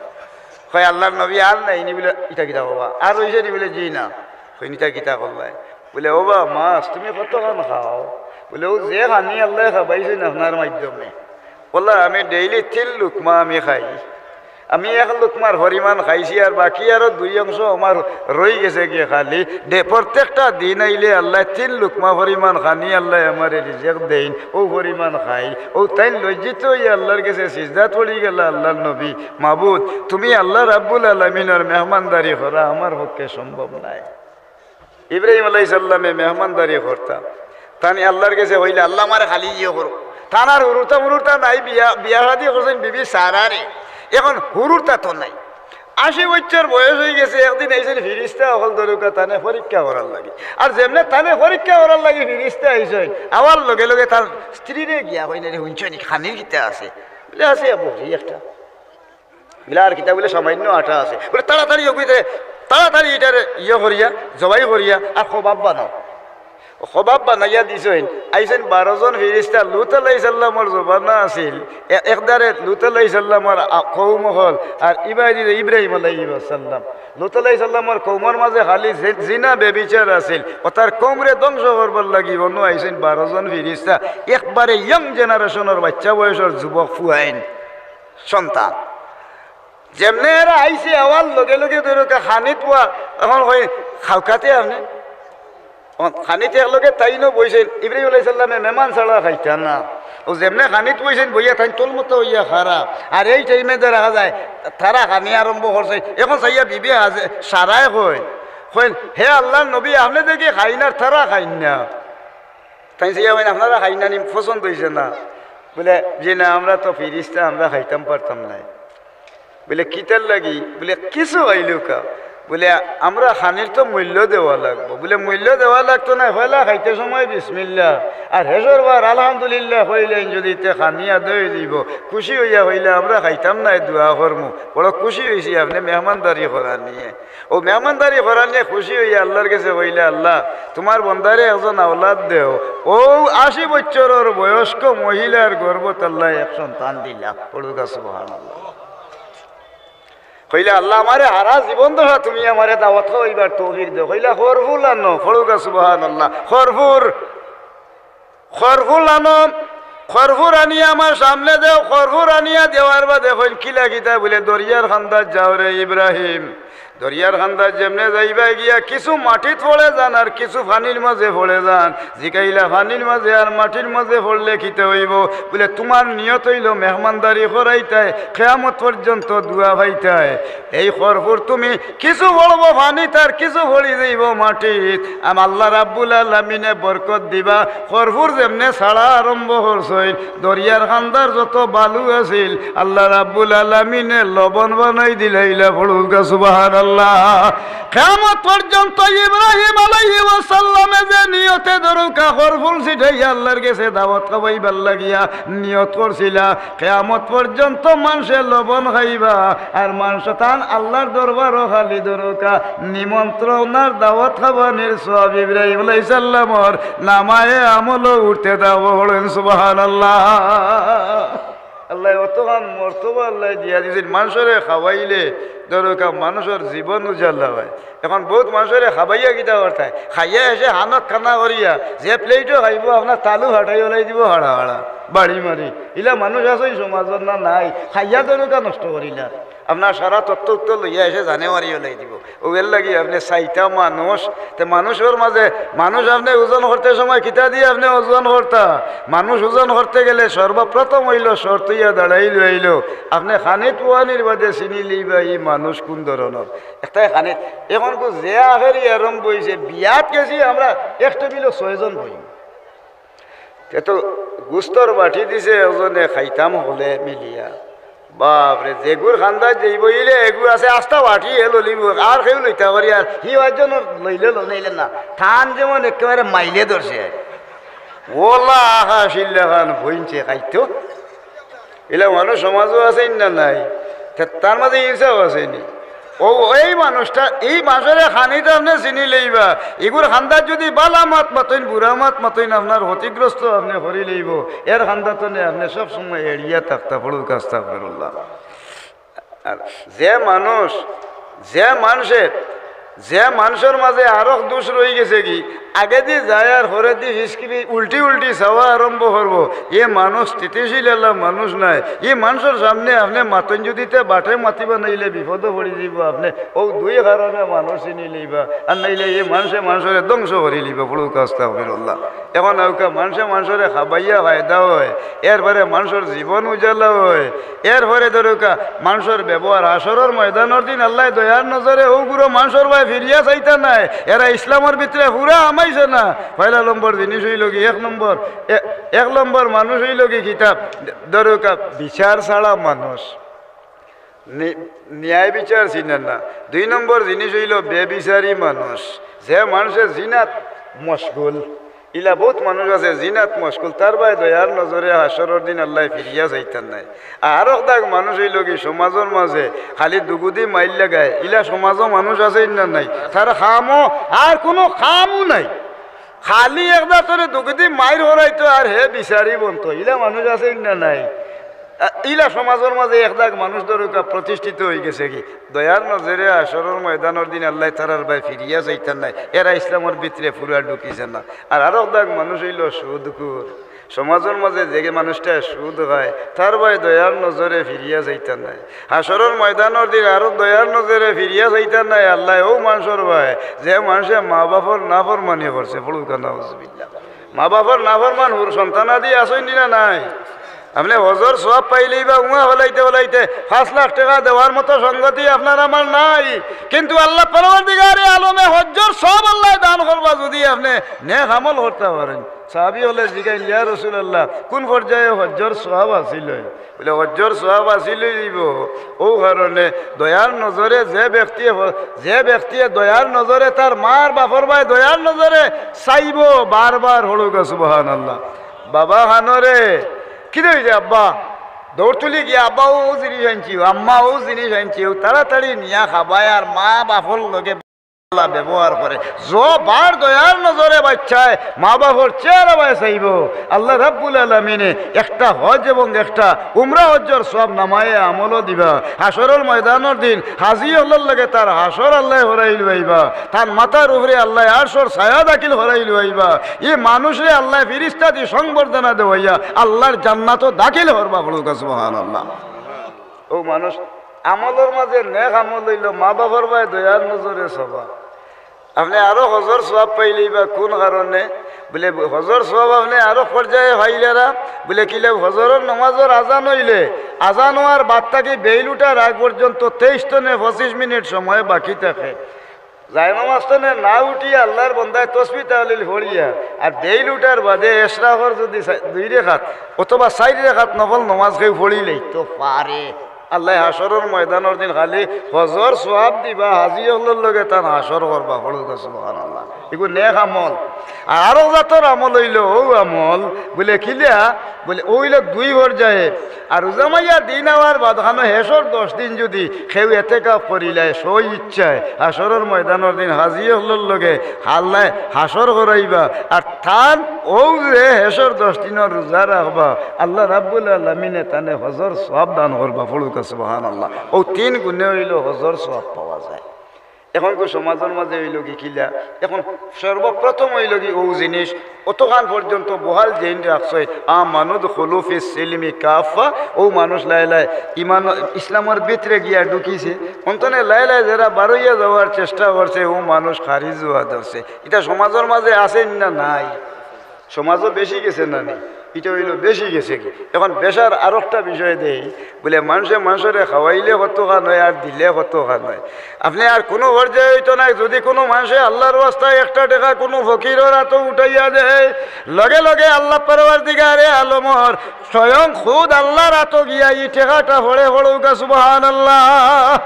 কয়, "আল্লার নবী, আর নাই নি?" বলে, "ইতা কিতা কও বা? আর রইছে নি?" বলে, "জি না।" কইন, "ইতা কিতা করলায়?" বলে, "ও বা মাছ, তুমি কতখান খাও?" বলে, "ও যে খানি আল্লায় খাবাইছইন আপনার মাধ্যমে।" বললা, "আমি daily তিন লুকমা আমি খাই। আমি এক লুকমার পরিমাণ খাইছি, আর বাকি আরো দুই অংশ আমার রই গেছে গিয়া খালি। দে-, প্রত্যেকটা দিন আইলে আল্লায় তিন লুকমা পরিমাণ খানি আল্লায় আমারে রিজেক দেইন, অউ পরিমাণ খাই।" অউ তাইন লজ্জিত অইয়া আল্লার গেছে সিজদাত পড়ি গেলা, "আল্লার নবী, মাবুদ, তুমি আল্লা রাব্বুল আলামিনর মেহমানদারি করা আমার পক্ষে সম্ভব নায়।" ইব্রাহিম আলাইহিস সালামে মেহমানদারি করতা, তানি আল্লার গেছে কইলা, "আল্লা, আমারে খালি ইয়ে করো।" তান আর হুরুতা মুরুতা নাই, বিয়া, বিয়া শাদি করছইন বিবি সারারে, এখন হুরুতা তো নাই। আশি বছর বয়স অই গেছে, একদিন আইছইন ফিরিস্তা অকল দরুকা তানে পরীক্ষা করার লাগি। আর যেমনে তানে পরীক্ষা করার লাগি ফিরিস্তা আইছইন, আওয়ার লগে লগে তান স্ত্রীরে গিয়া কইন, "রে, হুনছো নি, খানির কিতা আছে?" বলে, "আছে, আবু, এই একটা।" বলে, "আর কিতা?" বলে, "সামান্য আটা আছে।" বলে, "তাড়াতাড়ি অগুইতে, তাড়াতাড়ি ইটারে ইয়ে করিয়া, জবাই করিয়া, আর কবাব বানাও।" কবাব বানাইয়া দিছইন, আইছইন বারো জন ফিরিস্তা, লুত আলাইহিস সালামর জমানা আছিল। এ-, একদারে লুত আলাইহিস সালামর আ-, কওম অকল, আর ইবাদি ইব্রাহিম আলাইহিস সালাম। লুত আলাইহিস সালামর কওমর মাঝে খালি জি-, জিনা বেবিচার আছিল। অতার কওমরে ধ্বংস করবার লাগি অনো আইছইন বারো জন ফিরিস্তা, একবারে young generation-র বাচ্চা বয়সর যুবক ফুয়াইন সন্তান। যেমনে এরা আইছে, আওয়ার লগে লগে দরুকা খানিত পুয়া, এখন কই, "খাউক্কা তে আপনে?" অ, খানিত একলগে তাইনও বইছইন, ইব্রাহিম আলাইহিস সালামে মেহমান ছাড়া খাইতা না। অউ যেমনে খানিত বইছইন, বইয়া তাইন তলমতো অইয়া খারা। আর এই টাইমে দেখা যায়, তারা খানি আরম্ভ করছইন। এখন চাইয়া বিবি হাজে-, সারায় কইন, কইন, "হে আল্লার নবী, আপনে দেখি খাইন আর তারা খাইন না।" তাইন চাইয়া কইন, "আপনারা খাইন না নি, পছন্দ অইছে না।" বলে, "জি না, আমরা তো ফিরিস্তা, আমরা খাইতাম পারতাম নায়।" বলে, "কিতার লাগি?" বলে, "কিছু খাইলেও কা।" বলে, "আমরা খানির তো মূল্য দেওয়া লাগবো।" বলে, "মূল্য দেওয়া লাগতো নায়, পয়লা খাইতে সময় বিসমিল্লাহ, আর হেষর বার আলহামদুলিল্লাহ কইলেন যদি তে খানি আদায় অই যাইবো।" খুশি অইয়া কইলা, "আমরা খাইতাম নায়, দোয়া করমু, বড় খুশি অইছি আপনে মেহমানদারি করার নিয়ে।" অউ মেহমানদারি করার নিয়ে খুশি অইয়া আল্লার গেছে কইলা, "আল্লা, তুমার বন্দারে একজন আওলাদ দেও।" অউ আশি বছরর বয়স্ক মহিলার গর্ভত আল্লায় এক সন্তান দিলা। পড়ুক্কা সুবহানাল্লাহ। কইলা, "আল্লা, আমারে হারা জীবন দশা তুমি আমারে দাওয়াত খাওয়াইবার তৌফিক দেও।" কইলা, "খরফুল আনো।" পড়ুক্কা সুবহানাল্লাহ। খরফুর, খরফুল আনো, খরফুর আনিয়া আমার সামনে দেও। খরফুর আনিয়া দেওয়ার বাদে কইন, "কিলা কিতা?" বলে, "দরিয়ার কান্দাত যাও রে ইব্রাহিম। দরিয়ার কান্দাত যেমনে যাইবা গিয়া কিছু মাটিত পড়ে যান আর কিছু পানির মাঝে পড়ে যান।" জিকাইলা, "পানির মাঝে আর মাটির মাঝে পড়লে কিতা অইবো?" বলে, "তুমার নিয়ত অইলো মেহমানদারি করাইতায়, কিয়ামত পর্যন্ত দোয়া পাইতায়। এই খরফুর তুমি কিছু পড়বো পানিত আর কিছু পড়ি যাইবো মাটিত। আম আল্লা রাব্বুল আলামিনে বরকত দিবা।" খরফুর যেমনে ছাড়া আরম্ভ করছইন, দরিয়ার কান্দার যত বালু আছিল, আল্লা রাব্বুল আলামিনে লবণ বানাই দিলাইলা। পড়ুক্কা সুবহানাল্লাহ। কিয়ামত পর্যন্ত ইব্রাহিম আলাইহিস সালামে যে নিয়তে দরুকা খরফুল ছিটাইয়া আল্লার গেছে দাওয়াত খাওয়াইবার লাগিয়া নিয়ত করছিলা, কিয়ামত পর্যন্ত মানষে লবণ খাইবা, আর মানষে তান আল্লার দরবারো খালি দরুকা নিমন্ত্রণার দাওয়াত খাবানির সওয়াব ইব্রাহিম আলাইহিস সালামর নামায়ে আমলো উঠতে থাকবো। পড়ইন সুবহানাল্লাহ। আল্লায় অতখান মর্তবা আল্লায় দিয়া দিছইন, মানষরে খাওয়াইলে দরুকা মানষর জীবন উজালা অয়। এখন বউত মানষরে খাবাইয়া কিতা করতায়, খাইয়া এসে হানত খানা করিয়া যে plate-ও খাইবো, আপনার তালু ফাটাই ওলাই দিবো হাড়া হাড়া, বাড়ি মারি। ইলা মানুষ আছইন সমাজর না নাই, খাইয়া দরুকা নষ্ট করিলা। আপনার সারা তত্ত্ব উত্তর লইয়া এসে জানে মারি ওলাই দিবো। অউ এর লাগি আপনে চাইতা মানুষ, তে মানুষর মাঝে মানুষ আপনে ওজন করতে সময় কিতা দি আপনে ওজন করতা? মানুষ ওজন করতে গেলে সর্বপ্রথম অইলো শর্ত অইয়া দাঁড়াইলো অইলো, আপনে খানিত পুয়ানির বাদে চিনি লইবা ই মানুষ কুন ধরনর। একটাই খানিত, এখন কু যে আখেরি আরম্ভ অইছে, বিয়াত গেছি আমরা এক টেবিলো ছয়জন বই। তে তো গুস্তর বাটি দিছে একজনে, খাইতাম হকলে মিলিয়া। বাপরে, যেগুর খান্দাত যাইবো, ইলে এগু আছে, আস্তা বাটি এ ললিব, আর কেউ লইতা পারি, আর হি ওয়ার জন্য লইলে লো, নাইলে না। থান যেমন একেবারে মাইলে ধরছে। ওলা আহা শিল্লা খান ভইনছে খাইতো। ইলা মানুষ সমাজও আছে না নাই? তা-, তার মাঝে ইনসাফ আছে নি? ও, এই মানুষটা, এই মানুষরে খানিত আপনে চিনি লইবা। ইগুর খান্দাত যদি বালা মাত মাতইন, বুরা মাত মাতইন, আপনার ক্ষতিগ্রস্ত আপনে করি লইবো। এর খান্দাত নে আপনে সব সময় এড়িয়া থাকতা পড়ুক, আস্তাগফিরুল্লাহ। আর যে মানুষ, যে মানুষের, যে মানুষর মাঝে আরক দোষ রই গেছে কি, আগেদি যায় আর হরেদি ফিসকিবি উল্টি উল্টি চাওয়া আরম্ভ করবো, এ মানুষ স্থিতিশীল আলা মানুষ নাই। ই মানুষর সামনে আপনে মাতইন যদি তে বাটে মাতিবা নাইলে বিপদে পড়ি যাইবো আপনে। ও দুই কারণে মানুষ চিনি লইবা, আর নাইলে ই মানুষে মানুষরে ধ্বংস করি লইবা। পড়ুক আস্তাগফিরুল্লাহ। এখন আউকা মানুষে মানুষরে খাবাইয়া ফায়দা হয়, এরপরে মানুষর জীবন উজালা হয়, এরপরে ধরুকা মানুষর ব্যবহার। হাশরর ময়দানর দিন আল্লায় দয়ার নজরে ও গুরু মানুষর বায় ফিরিয়া চাইতা নাই, এরা ইসলামর ভিতরে পুরা হামাইছে না। পয়লা নম্বর জিনিস অইল কি, এক নম্বর, এ-, এক নম্বর মানুষ অইল কি কিতা, ধরুকা বিচার ছাড়া মানুষ, নি-, ন্যায় বিচার চিনে না। দুই নম্বর জিনিস অইল বেবিচারী মানুষ, যে মানুষে জিনাত মশগুল। ইলা বউত মানুষ আছে জিনাত মশগুল, তার বায় দয়ার নজরে হাশরর দিন আল্লায় ফিরিয়া চাইতা নাই। আর আরক দাগ মানুষ অইল কি সমাজর মাঝে খালি দুগুদি মাইর লাগায়, ইলা সমাজও মানুষ আছে না নাই? তার কামও আর কুনু কামও নাই। খালি এক জাতরে দুগুদি মাইর হরাইতো আর হে বিচারি বনতো, ইলা মানুষ আছে না নাই? আ, ইলা সমাজর মাঝে এক দাগ মানুষ ধরুকা প্রতিষ্ঠিত অই গেছে কি, দয়ার নজরে হাশরর ময়দানর দিন আল্লায় তারার বায় ফিরিয়া চাইতা নাই, এরা ইসলামর ভিতরে পুরা ঢুকিছে না। আর আরক দাগ মানুষ অইল সুদখুর, সমাজর মাঝে যে মানুষটা সুদ খায়, তার বায় দয়ার নজরে ফিরিয়া চাইতা নাই। হাশরর ময়দানর দিন আরো দয়ার নজরে ফিরিয়া চাইতা নাই আল্লায় ও মানুষর বায়, যে মানুষে মা বাপর নাফরমানি করছে। পড়ুকা নাউজুবিল্লাহ। মা বাপর নাফরমান হুর সন্তানাদি আছইন নি না নাই? আপনে হজর সওয়াব পাইলেই বা উমা হলাইতে হলাইতে পাঁচ লাখ টেকা দেওয়ার মতো সঙ্গতি আপনার আমার নাই, কিন্তু আল্লাহ পরওয়ারদিগারে আলমে হজ্জর সওয়াব আল্লায় দান করবা যদি আপনে নেক আমল করতা পারইন। সাহাবী অকলে জিগাইন, "ইয়া রাসূলুল্লাহ, কুন পর্যায়ে হজ্জর সওয়াব হাসিল অয়?" বুলে, "হজ্জর সওয়াব হাসিল অইযিবো।" ও কারণে দয়ার নজরে যে ব্যক্তি হ-, যে ব্যক্তি দয়ার নজরে তার মার বাপর বায় দয়ার নজরে চাইবো, বারবার পড়ুকা সুবহানাল্লাহ। বাবা হানরে, কিতা অইছে আব্বা? দৌড় তুলি গিয়া, "আব্বা, ও জিনিস আনছি, আম্মা, ও জিনিস আনছি, ও তাড়াতাড়ি নিয়া খাবায় আর মা বাপর লগে ভালা ব্যবহার করে।" যতবার দয়ার নজরে বাচ্চায় মা বাপর চেহারা বায় চাইবো, আল্লাহ রাব্বুল আলামিনে একটা হজ এবং একটা উমরা হজ্জর সওয়াব নামায়ে আমলও দিবা। হাশরর ময়দানর দিন হাজি অকলর লগে তার হাশর আল্লায় করাই লইবা, তার মাথার উপরে আল্লায় আরশর ছায়া দাখিল করাই লইবা। ই মানুষরে আল্লায় ফিরিস্তাদি সংবর্ধনা দেওয়াইয়া আল্লাহর জান্নাতো দাখিল করবা। পড়ুকা সুবহানাল্লাহ। ও মানুষ, আমলর মাঝে নেক আমল অইল মা বাপর বায় দয়ার নজরে চাওয়া। আপনে আরো হজর সওয়াব পাইলেই বা কুন কারণে? বুলে, হজর সওয়াব আপনে আরো পর্যায়ে পাইলারা। বুলে, কিলা? হজরর নমাজর আজান অইলে, আজান অওয়ার বাদ থাকি বেইল উঠার আগ পর্যন্ত তেইশ তনে পঁচিশ মিনিট সময় বাকি থাকে। জায়নামাজ তনে না উঠিয়া আল্লাহর বন্দায় তসবি তাহলিল পড়িয়া, আর বেইল উঠার বাদে এশরাকর যদি সা-, দুই রেকাত অথবা চাইর রেকাত নফল নমাজ কেউ পড়িলেইতো পারে, আল্লায় হাশরর ময়দানর দিন খালি হজর সওয়াব দিবা, হাজি অকলর লগে তান হাশর করবা। পড়ুকা সুবহানাল্লাহ। ইগু নেক আমল। আর আরো জাতর আমল অইল, ও আমল, বুলে, কিলা? বুলে, অইল দুই পর্যায়ে। আর রোজা মাইয়া দিন আওয়ার বাদ খানো হেশর দশ দিন যদি কেউ এতেকাফ করিলায়, স্ব ইচ্ছায় হাশরর ময়দানর দিন হাজি অকলর লগে আল্লায় হাশর করাইবা। আর তান ও যে হেশর দশ দিনর রোজা রাখবা, আল্লাহ রাব্বুল আলামিনে তানে হজর সওয়াব দান করবা। পড়ুকা সুবহানাল্লাহ। ও তিন গুণে অইল হজর সওয়াব পাওয়া যায়। এখন কো সমাজর মাঝে অইল কি কিলা? এখন সর্বপ্রথম অইল কি ও জিনিস, অতখান পর্যন্ত বহাল যেইন রাখছে, আমানুদখুলু ফিস সিলমি কাফা, ও মানুষ লাই লাই ইমান ইসলামর ভিতরে গিয়া ঢুকিছে, অন্তনে লাই লাই যেরা বারইয়া যাওয়ার চেষ্টা করছে, ও মানুষ খারিজ হওয়া ধরছে। ইটা সমাজর মাঝে আছে না নাই? সমাজও বেশি গেছে না নি? ইটা অইলো বেশি গেছে কি। এখন বেশার আরোকটা বিষয় দেই, বুলে মানষে মানষরে খাওয়াইলে কতখান অয় আর দিলে কতখান অয়। আপনে আর কুনু পর্যায়ে অইতো নায়, যুদি কুনু মানষে আল্লার ওয়াস্তায় একটা টেকা কুনু ফকিরর আতো উঠাইয়া দেয়, লগে লগে আল্লা পরওয়ারদিগারে আলমর স্বয়ং খুদ আল্লার আতো গিয়া ই টেকাটা পড়ে পড়উক্কা, সুবহানাল্লাহ।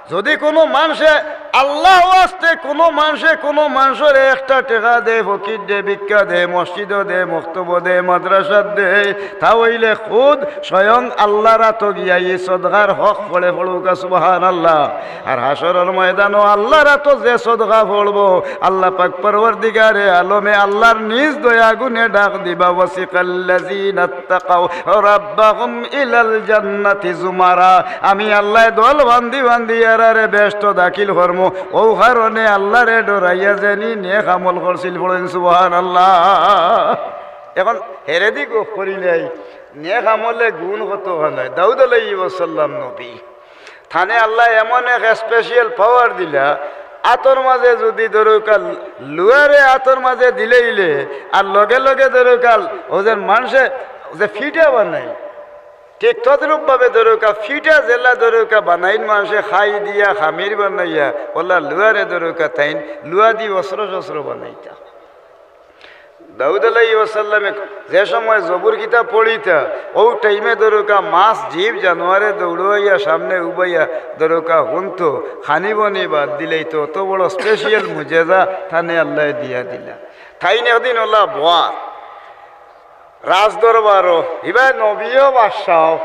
যুদি কুনু মানষে আল্লার ওয়াস্তে কুনু মানষে কুনু মানষরে একটা টেকা দেয়, ফকিররে ভিক্ষা দেয়, মসজিদো দেয়, মক্তবো দেয়, মাদ্রাসাত দেয়, তা অইলে খুদ স্বয়ং আল্লার আতো গিয়া ই সদকার হক পড়ে পড়উক্কা, সুবহানাল্লাহ। আর হাশরর ময়দানো আল্লার আতো যে সদকা পড়বো, আল্লা পাক পরওয়ারদিগারে আলমে আল্লার নিজ দয়া গুণে ডাক দিবা, ওয়াসিকাল্লাযীনা ইত্তাকাউ রাব্বাহুম ইলাল জান্নাতি যুমারা। আমি আল্লায় দল বান্ধি বান্ধি এরারে বেহেস্তো দাখিল করমু। অউ কারণে আল্লারে ডরাইয়া যেনি নেক আমল করছিল, পড়ইন সুবহানাল্লাহ। এখন হেরেদি গফ করিলাই, নেক আমলে গুণ কতখান অয়। দাউদ আলাইহিস সালাম নবী, তানে আল্লায় এমন এক special power দিলা, আতর মাজে যুদি ধরউক্কা লুয়ারে আতর মাজে দিলাইলে, আর লগে লগে ধরউক্কা অউ যে মানষে যে ফিটা বানাইন, ঠিক তদ্রূপ ভাবে ধরউক্কা ফিটা যেলা ধরউক্কা বানাইন মানষে খাই দিয়া খামির বানাইয়া, অলা লুয়ারে ধরউক্কা তাইন লুয়া দি অস্ত্র শস্ত্র বানাইতা। দাউদ আলাইহিস সালামে যে সময় জবুর কিতাব পড়িতা, অউ টাইমে ধরউক্কা মাছ জীব জানোয়ারে দৌড়াইয়া সামনে উবাইয়া ধরউক্কা হুনতো, খানি বনি বাদ দিলাইতো, অত বড় special মুজেজা তানে আল্লায় দিয়া দিলা। তাইন একদিন অলা বওয়ার রাজদরবারো, ইবায় নবীও বাদশাও,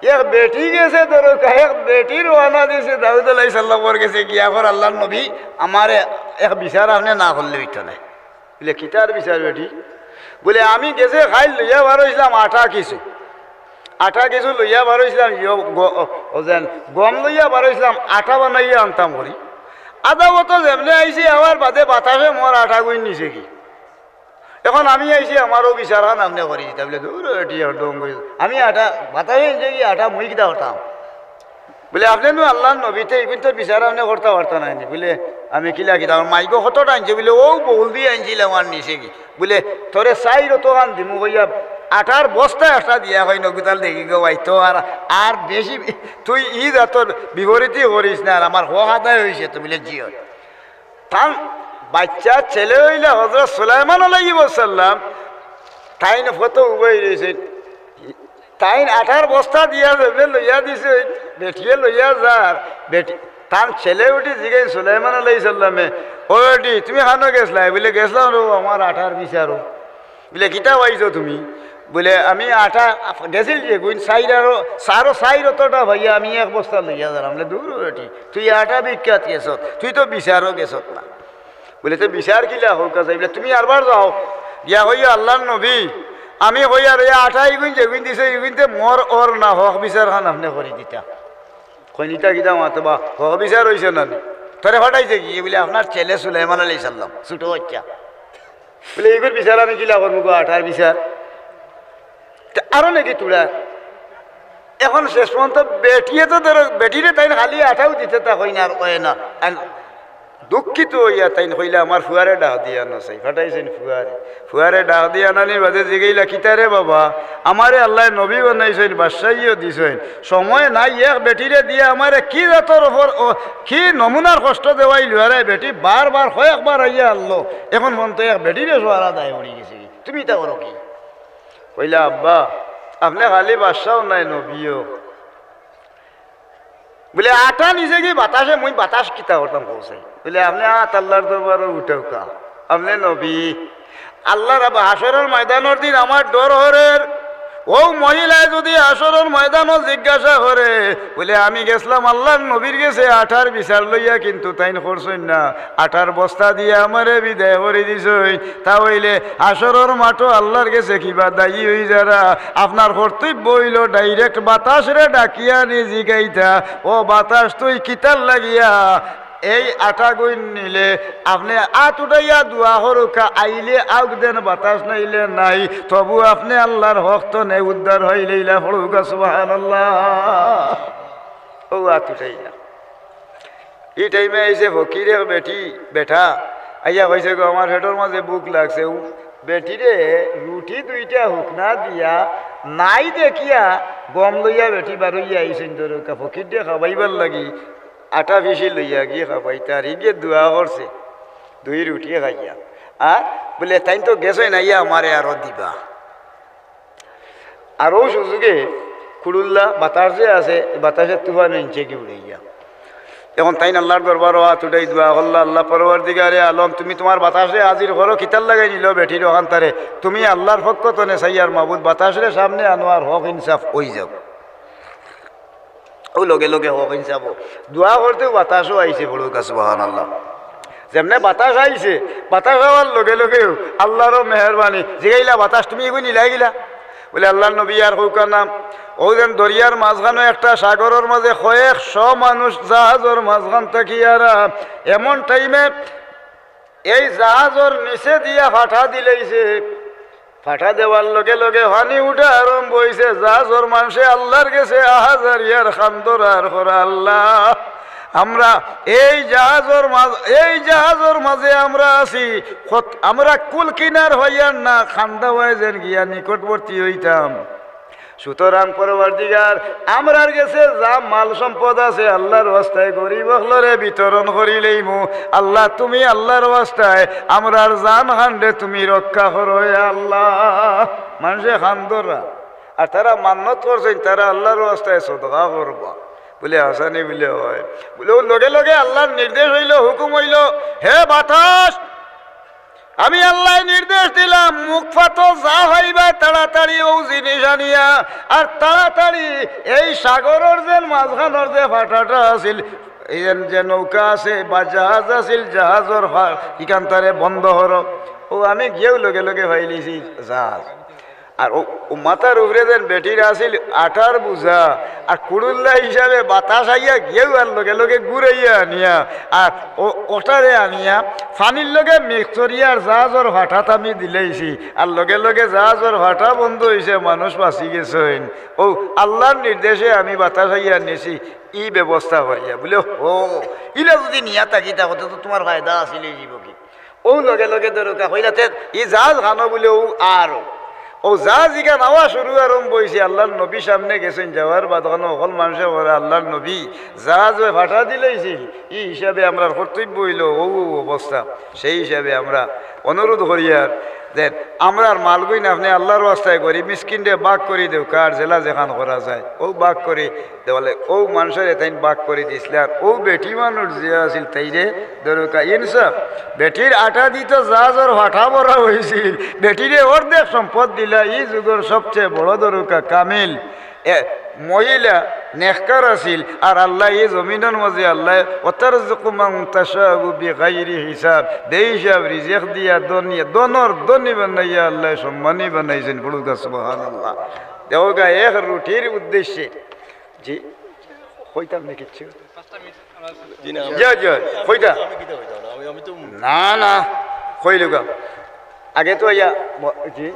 এক বেটি গেছে ধরউক্কা, এক বেটি রওয়ানা দিছে দাউদ আলাইহিস সালামর গেছে গিয়া, কর আল্লার নবী, আমারে এক বিচার আপনে না করলে অইতো নায়। বুলে, কিতার বিচার বেটি? বুলে, আমি গেছে কাইল লইয়া বারইছলাম আটা কিছু, আটা কিছু লইয়া বারইছলাম, ইয়ো গ-, অউ যেন গম লইয়া বারইছলাম, আটা বানাইয়া আনতাম করি। আদাবত যেমনে আইছি, আমার বাদে বাতাসে মোর আটা গুইন নিছে কি। এখন আমি আইছি, আমারও বিচারখান আপনে করি দিতা। বুলে, দূর, এটি আর ডং করি। আমি আটা, বাতাসে নিছে কি আটা, মুই কিতা করতাম? বুলে, আপনে নু আল্লার নবী, তে ইগুইন্তর বিচার আপনে করতা পারতা নায় নি? বুলে, আমি কিলা কিতা, আমার মাইগো কতটা আনছে? বুলে, অউ বউল দি আনছিলাম, আর নিছে কি? বুলে, তোরে চাইর অতখান দিমু কইয়া, আটার বস্তা একটা দিয়া কই, নগুতাল দেখি গো ভাই, তো আর, আর বেশি তুই ই জাতর বিপরীতই করিস না, আর আমার হক আদায় অইছে তো। বুলে, জি অয়। তান বাইচ্চা ছেলে অইলা হজরত সুলাইমান আলাইহিস সালাম, তাইন ফটো উবাই রইছইন। তাইন আটার বস্তা দিয়া যেবলে লইয়া দিছইন, বেটিয়ে লইয়া যার, বেটি, তান ছেলে উঠি জিগাইন সুলাইমান আলাইহিস সালামে, "ও বেটি, তুমি কানো গেছলায়?" বুলে, "গেছলাম রে, আমার আটার বিচারো।" বুলে, "কিতা পাইছো তুমি?" বুলে, "আমি আটা গেছিল যেগুইন, চাইর আরো, চারো চাইর অতটা পাইয়া আমি এক বস্তা লইয়া যারাম।" বুলে, "দূর বেটি, তুই আটা ভিক্ষাত গেছত, তুই তো বিচারো গেছত না।" বুলে, "তে বিচার কিলা কউক্কা চাই?" বুলে, "তুমি আরবার যাও, গিয়া কইও, আল্লার নবী, আমি কইয়ার অউ আটা ইগুইন যেগুইন দিছে, ইগুইনতে মোর অর না, হক বিচারখান আপনে করি দিতা।" কইন, "ইতা কিতা মাতো বা, হক বিচার অইছে না নি?" "তোরে পাঠাইছে কি?" বুলে, "আপনার ছেলে সুলাইমান আলাইহিস সালাম, ছোট বাইচ্চা।" বুলে, "ইগুর বিচার আমি কিলা করমু গো, আটার বিচার?" তে আরো নাকি তুড়া। এখন শেষ পর্যন্ত বেটিয়ে তো ধরো, বেটিরে তাইন খালি আটাউ দিতে তা কইন আর অয় না। আর দুঃখিত অইয়া তাইন কইলা, "আমার ফুয়ারে ডাক দিয়া আনো চাই।" পাঠাইছইন ফুয়ারে। ফুয়ারে ডাক দিয়া আনানির বাদে জিগাইলা, "কিতারে বাবা, আমারে আল্লায় নবী বানাইছইন, বাদশাইও দিছইন, সময় নাই, এক বেটিরে দিয়া আমারে কি জাতর উপর, ও, কি নমুনার কষ্ট দেওয়াইলো, আরে বেটি বারবার কয়েকবার আইয়া আনলো, এখন পর্যন্ত এক বেটিরে সওয়ারা দায় পড়ি গেছে, তুমি ইতা করো কি?" কইলা, "আব্বা, আপনে খালি বাদশাও নায়, নবীও।" বুলে, "আটা নিছে কি বাতাসে, মুই বাতাস কিতা করতাম কও চাই?" বুলে, "আপনে আত আল্লার দরবারো উঠাউক্কা, আপনে নবী।" আল্লার আব-, হাশরর ময়দানর দিন আমার ডর হরের, অউ মহিলায় যুদি হাশরর ময়দানো জিজ্ঞাসা করে, বুলে, "আমি গেছলাম আল্লার নবীর গেছে আটার বিচার লইয়া, কিন্তু তাইন করছইন না, আটার বস্তা দিয়া আমারে বিদায় করি দিছইন।" তা অইলে হাশরর মাঠো আল্লার গেছে কিবা দায়ী অই যারা, আপনার কর্তব্য অইলো direct বাতাসরে ডাকিয়া আনি জিগাইতা, "ও বাতাস, তুই কিতার লাগিয়া এই আটাগুইন নিলে?" আপনে আত উঠাইয়া দোয়া করউক্কা, আইলে আউক দেন, বাতাস নাইলে নাই, তবু আপনে আল্লার হক থনে উদ্ধার অইলাইলা, পড়উক্কা সুবহানাল্লাহ। অউ আত উঠাইলা। ই টাইমে আইছে ফকির এক বেটি, বেটা, আইয়া কইছে গো, "আমার পেটর মাজে ভুক লাগছে, উ-, বেটিরে রুটি দুইটা হুকনা দিয়া নাই দেখিয়া গম লইয়া বেটি বারইয়া আইছইন দরকা ফকিররে খাবাইবার লাগি। আটা পিষি লইয়া গিয়া খাবাইতার, ইগে দোয়া করছে দুই রুটি খাইয়া। আর বুলে, "তাইন তো গেছইন, আইয়া আমারে আরো দিবা।" আর অউ সুযোগে কুড়ুল্লা বাতাস যে আছে, বাতাসর তুফানে নিচে গিয়া উড়িয়া। এখন তাইন আল্লার দরবারো আত উঠাই দোয়া করলা, "আল্লা পরওয়ারদিগারে আলম, তুমি তুমার বাতাসরে হাজির করো, কিতার লাগাই নিলো বেটির অখানতারে, তুমি আল্লার পক্ষ তনে চাইয়ার মাবুদ, বাতাসরে সামনে আনো আর হক ইনসাফ অই যাউক।" অউ লগে লগে হক ইনসাফ অউ। দোয়া করতেউ বাতাসও আইছে, পড়ুক্কা সুবহানাল্লাহ। যেমনে বাতাস আইছে, বাতাস আওয়ার লগে লগেউ আল্লারও মেহেরবানি। জিগাইলা, "বাতাস, তুমি ইগু নিলাইগিলা?" বুলে, "আল্লার নবী, আর কউক্কা না।" অউ যেন দরিয়ার মাঝখানো একটা সাগরর মাঝে কয়েকশো মানুষ জাহাজর মাঝখান থাকিয়ারা এমন টাইমে এই জাহাজর নিচে দিয়া ফাটা দিলাইছে। ফাটা দেওয়ার লগে লগে পানি উঠা আরম্ভ অইছে। জাহাজর মানষে আল্লার গেছে আহাজারি আর কান্দরা আর করা, "আল্লা, আমরা এই জাহাজর মাঝ-, এই জাহাজর মাঝে আমরা আছি, কত-, আমরা কুল কিনার অইয়ার না, কান্দাওয়ায় যেন গিয়া নিকটবর্তী অইতাম।" সুতরাং পরওয়ারদিগার, আমরার গেছে যা মাল সম্পদ আছে আল্লার ওয়াস্তায় গরিব অকলরে বিতরণ করিলাইমু। আল্লা, তুমি আল্লার ওয়াস্তায় আমরার জান খানরে তুমি রক্ষা করো, ইয়া আল্লা। মানষে কান্দরা, আর তারা মান্নত করছইন, তারা আল্লার ওয়াস্তায় সদকা করবা। বুলে, "হাছানি?" বুলে, "অয়।" বুলে, অউ লগে লগে আল্লার নির্দেশ অইলো, হুকুম অইলো, "হে বাতাস, আমি আল্লায় নির্দেশ দিলাম, মুখ ফাটো যা পাইবায় তাড়াতাড়ি অউ জিনিস আনিয়া, আর তাড়াতাড়ি এই সাগরর যেন মাঝখানর যে ফাটাটা আছিল, এই যেন যে নৌকা আছে বা জাহাজ আছিল, জাহাজর ফা-, ইখানতারে বন্ধ করো।" অউ আমি গিয়াউ লগে লগে পাইলিছি জাহাজ। আর অউ, অউ মাথার উপরে যেন বেটির আছিল আটার বুঝা, আর কুড়ুল্লা হিসাবে বাতাস আইয়া গিয়াউ আর লগে লগে ঘুরাইয়া আনিয়া, আর অউ, অটারে আনিয়া পানির লগে mix করিয়া আর জাহাজর ফাটাত আমি দিলাইছি, আর লগে লগে জাহাজর ফাটা বন্ধ অইছে, মানুষ বাচি গেছইন। অউ আল্লার নির্দেশে আমি বাতাস আইয়া নিছি, ই ব্যবস্থা করিয়া। বুলে, "ও, ইলা যুদি নিয়া থাকিতা, অতে তো তুমার ফায়দা আছিল, অইযিবো কি?" অউ লগে লগে দরকা কইলা, "তে ই জাহাজ খানো?" বুলে, "অউ আরো।" অউ জাহাজ ইখান আওয়া শুরু আরম্ভ অইছে, আল্লার নবী সামনে গেছইন, যাওয়ার বাদ অখানো হকল মানষে কয়, "আল্লার নবী, জাহাজ অউ ফাটা দিলাইছিল, ই হিসাবে আমরার কর্তব্য অইলো অউ অউ অবস্থা, সেই হিসাবে আমরা অনুরোধ করিয়ার যেন আমরার মালগুইন আপনে আল্লার ওয়াস্তায় গরিব মিসকিনরে ভাগ করি দেউক্কা, আর যেলা যেখান করা যায় অউ ভাগ করি দেওয়ালে।" অউ মানষরে তাইন ভাগ করি দিছলা, আর অউ বেটি মানুষ যে আছিল তাইরে দরকা ইনসাফ। বেটির আটা দি তো জাহাজর ফাটা ভরা অইছিল, বেটিরে অর্ধেক সম্পদ দিলা, ই যুগর সবচেয়ে বড় দরকা কামিল। এ, মহিলা নেককার আছিল, আর আল্লায় ই জমিনর মাঝে আল্লায়, "ওয়াতারযুকু মান তাশাউ বিগাইরি হিসাব", বেহিসাব রিজিক দিয়া ধনী, ধনর ধনী বানাইয়া আল্লায় সম্মানী বানাইছইন। পড়ুক্কা সুবহানাল্লাহ। দেওগা এক রুটির উদ্দেশ্যে। জি, কইতাম না কিচ্ছু। জি না, জি, জি, কইতা? আমি কিতা কইতাম না, আমি, আমি তো না, না, কইলুগা। আগে তো আইয়া, ম-, জি।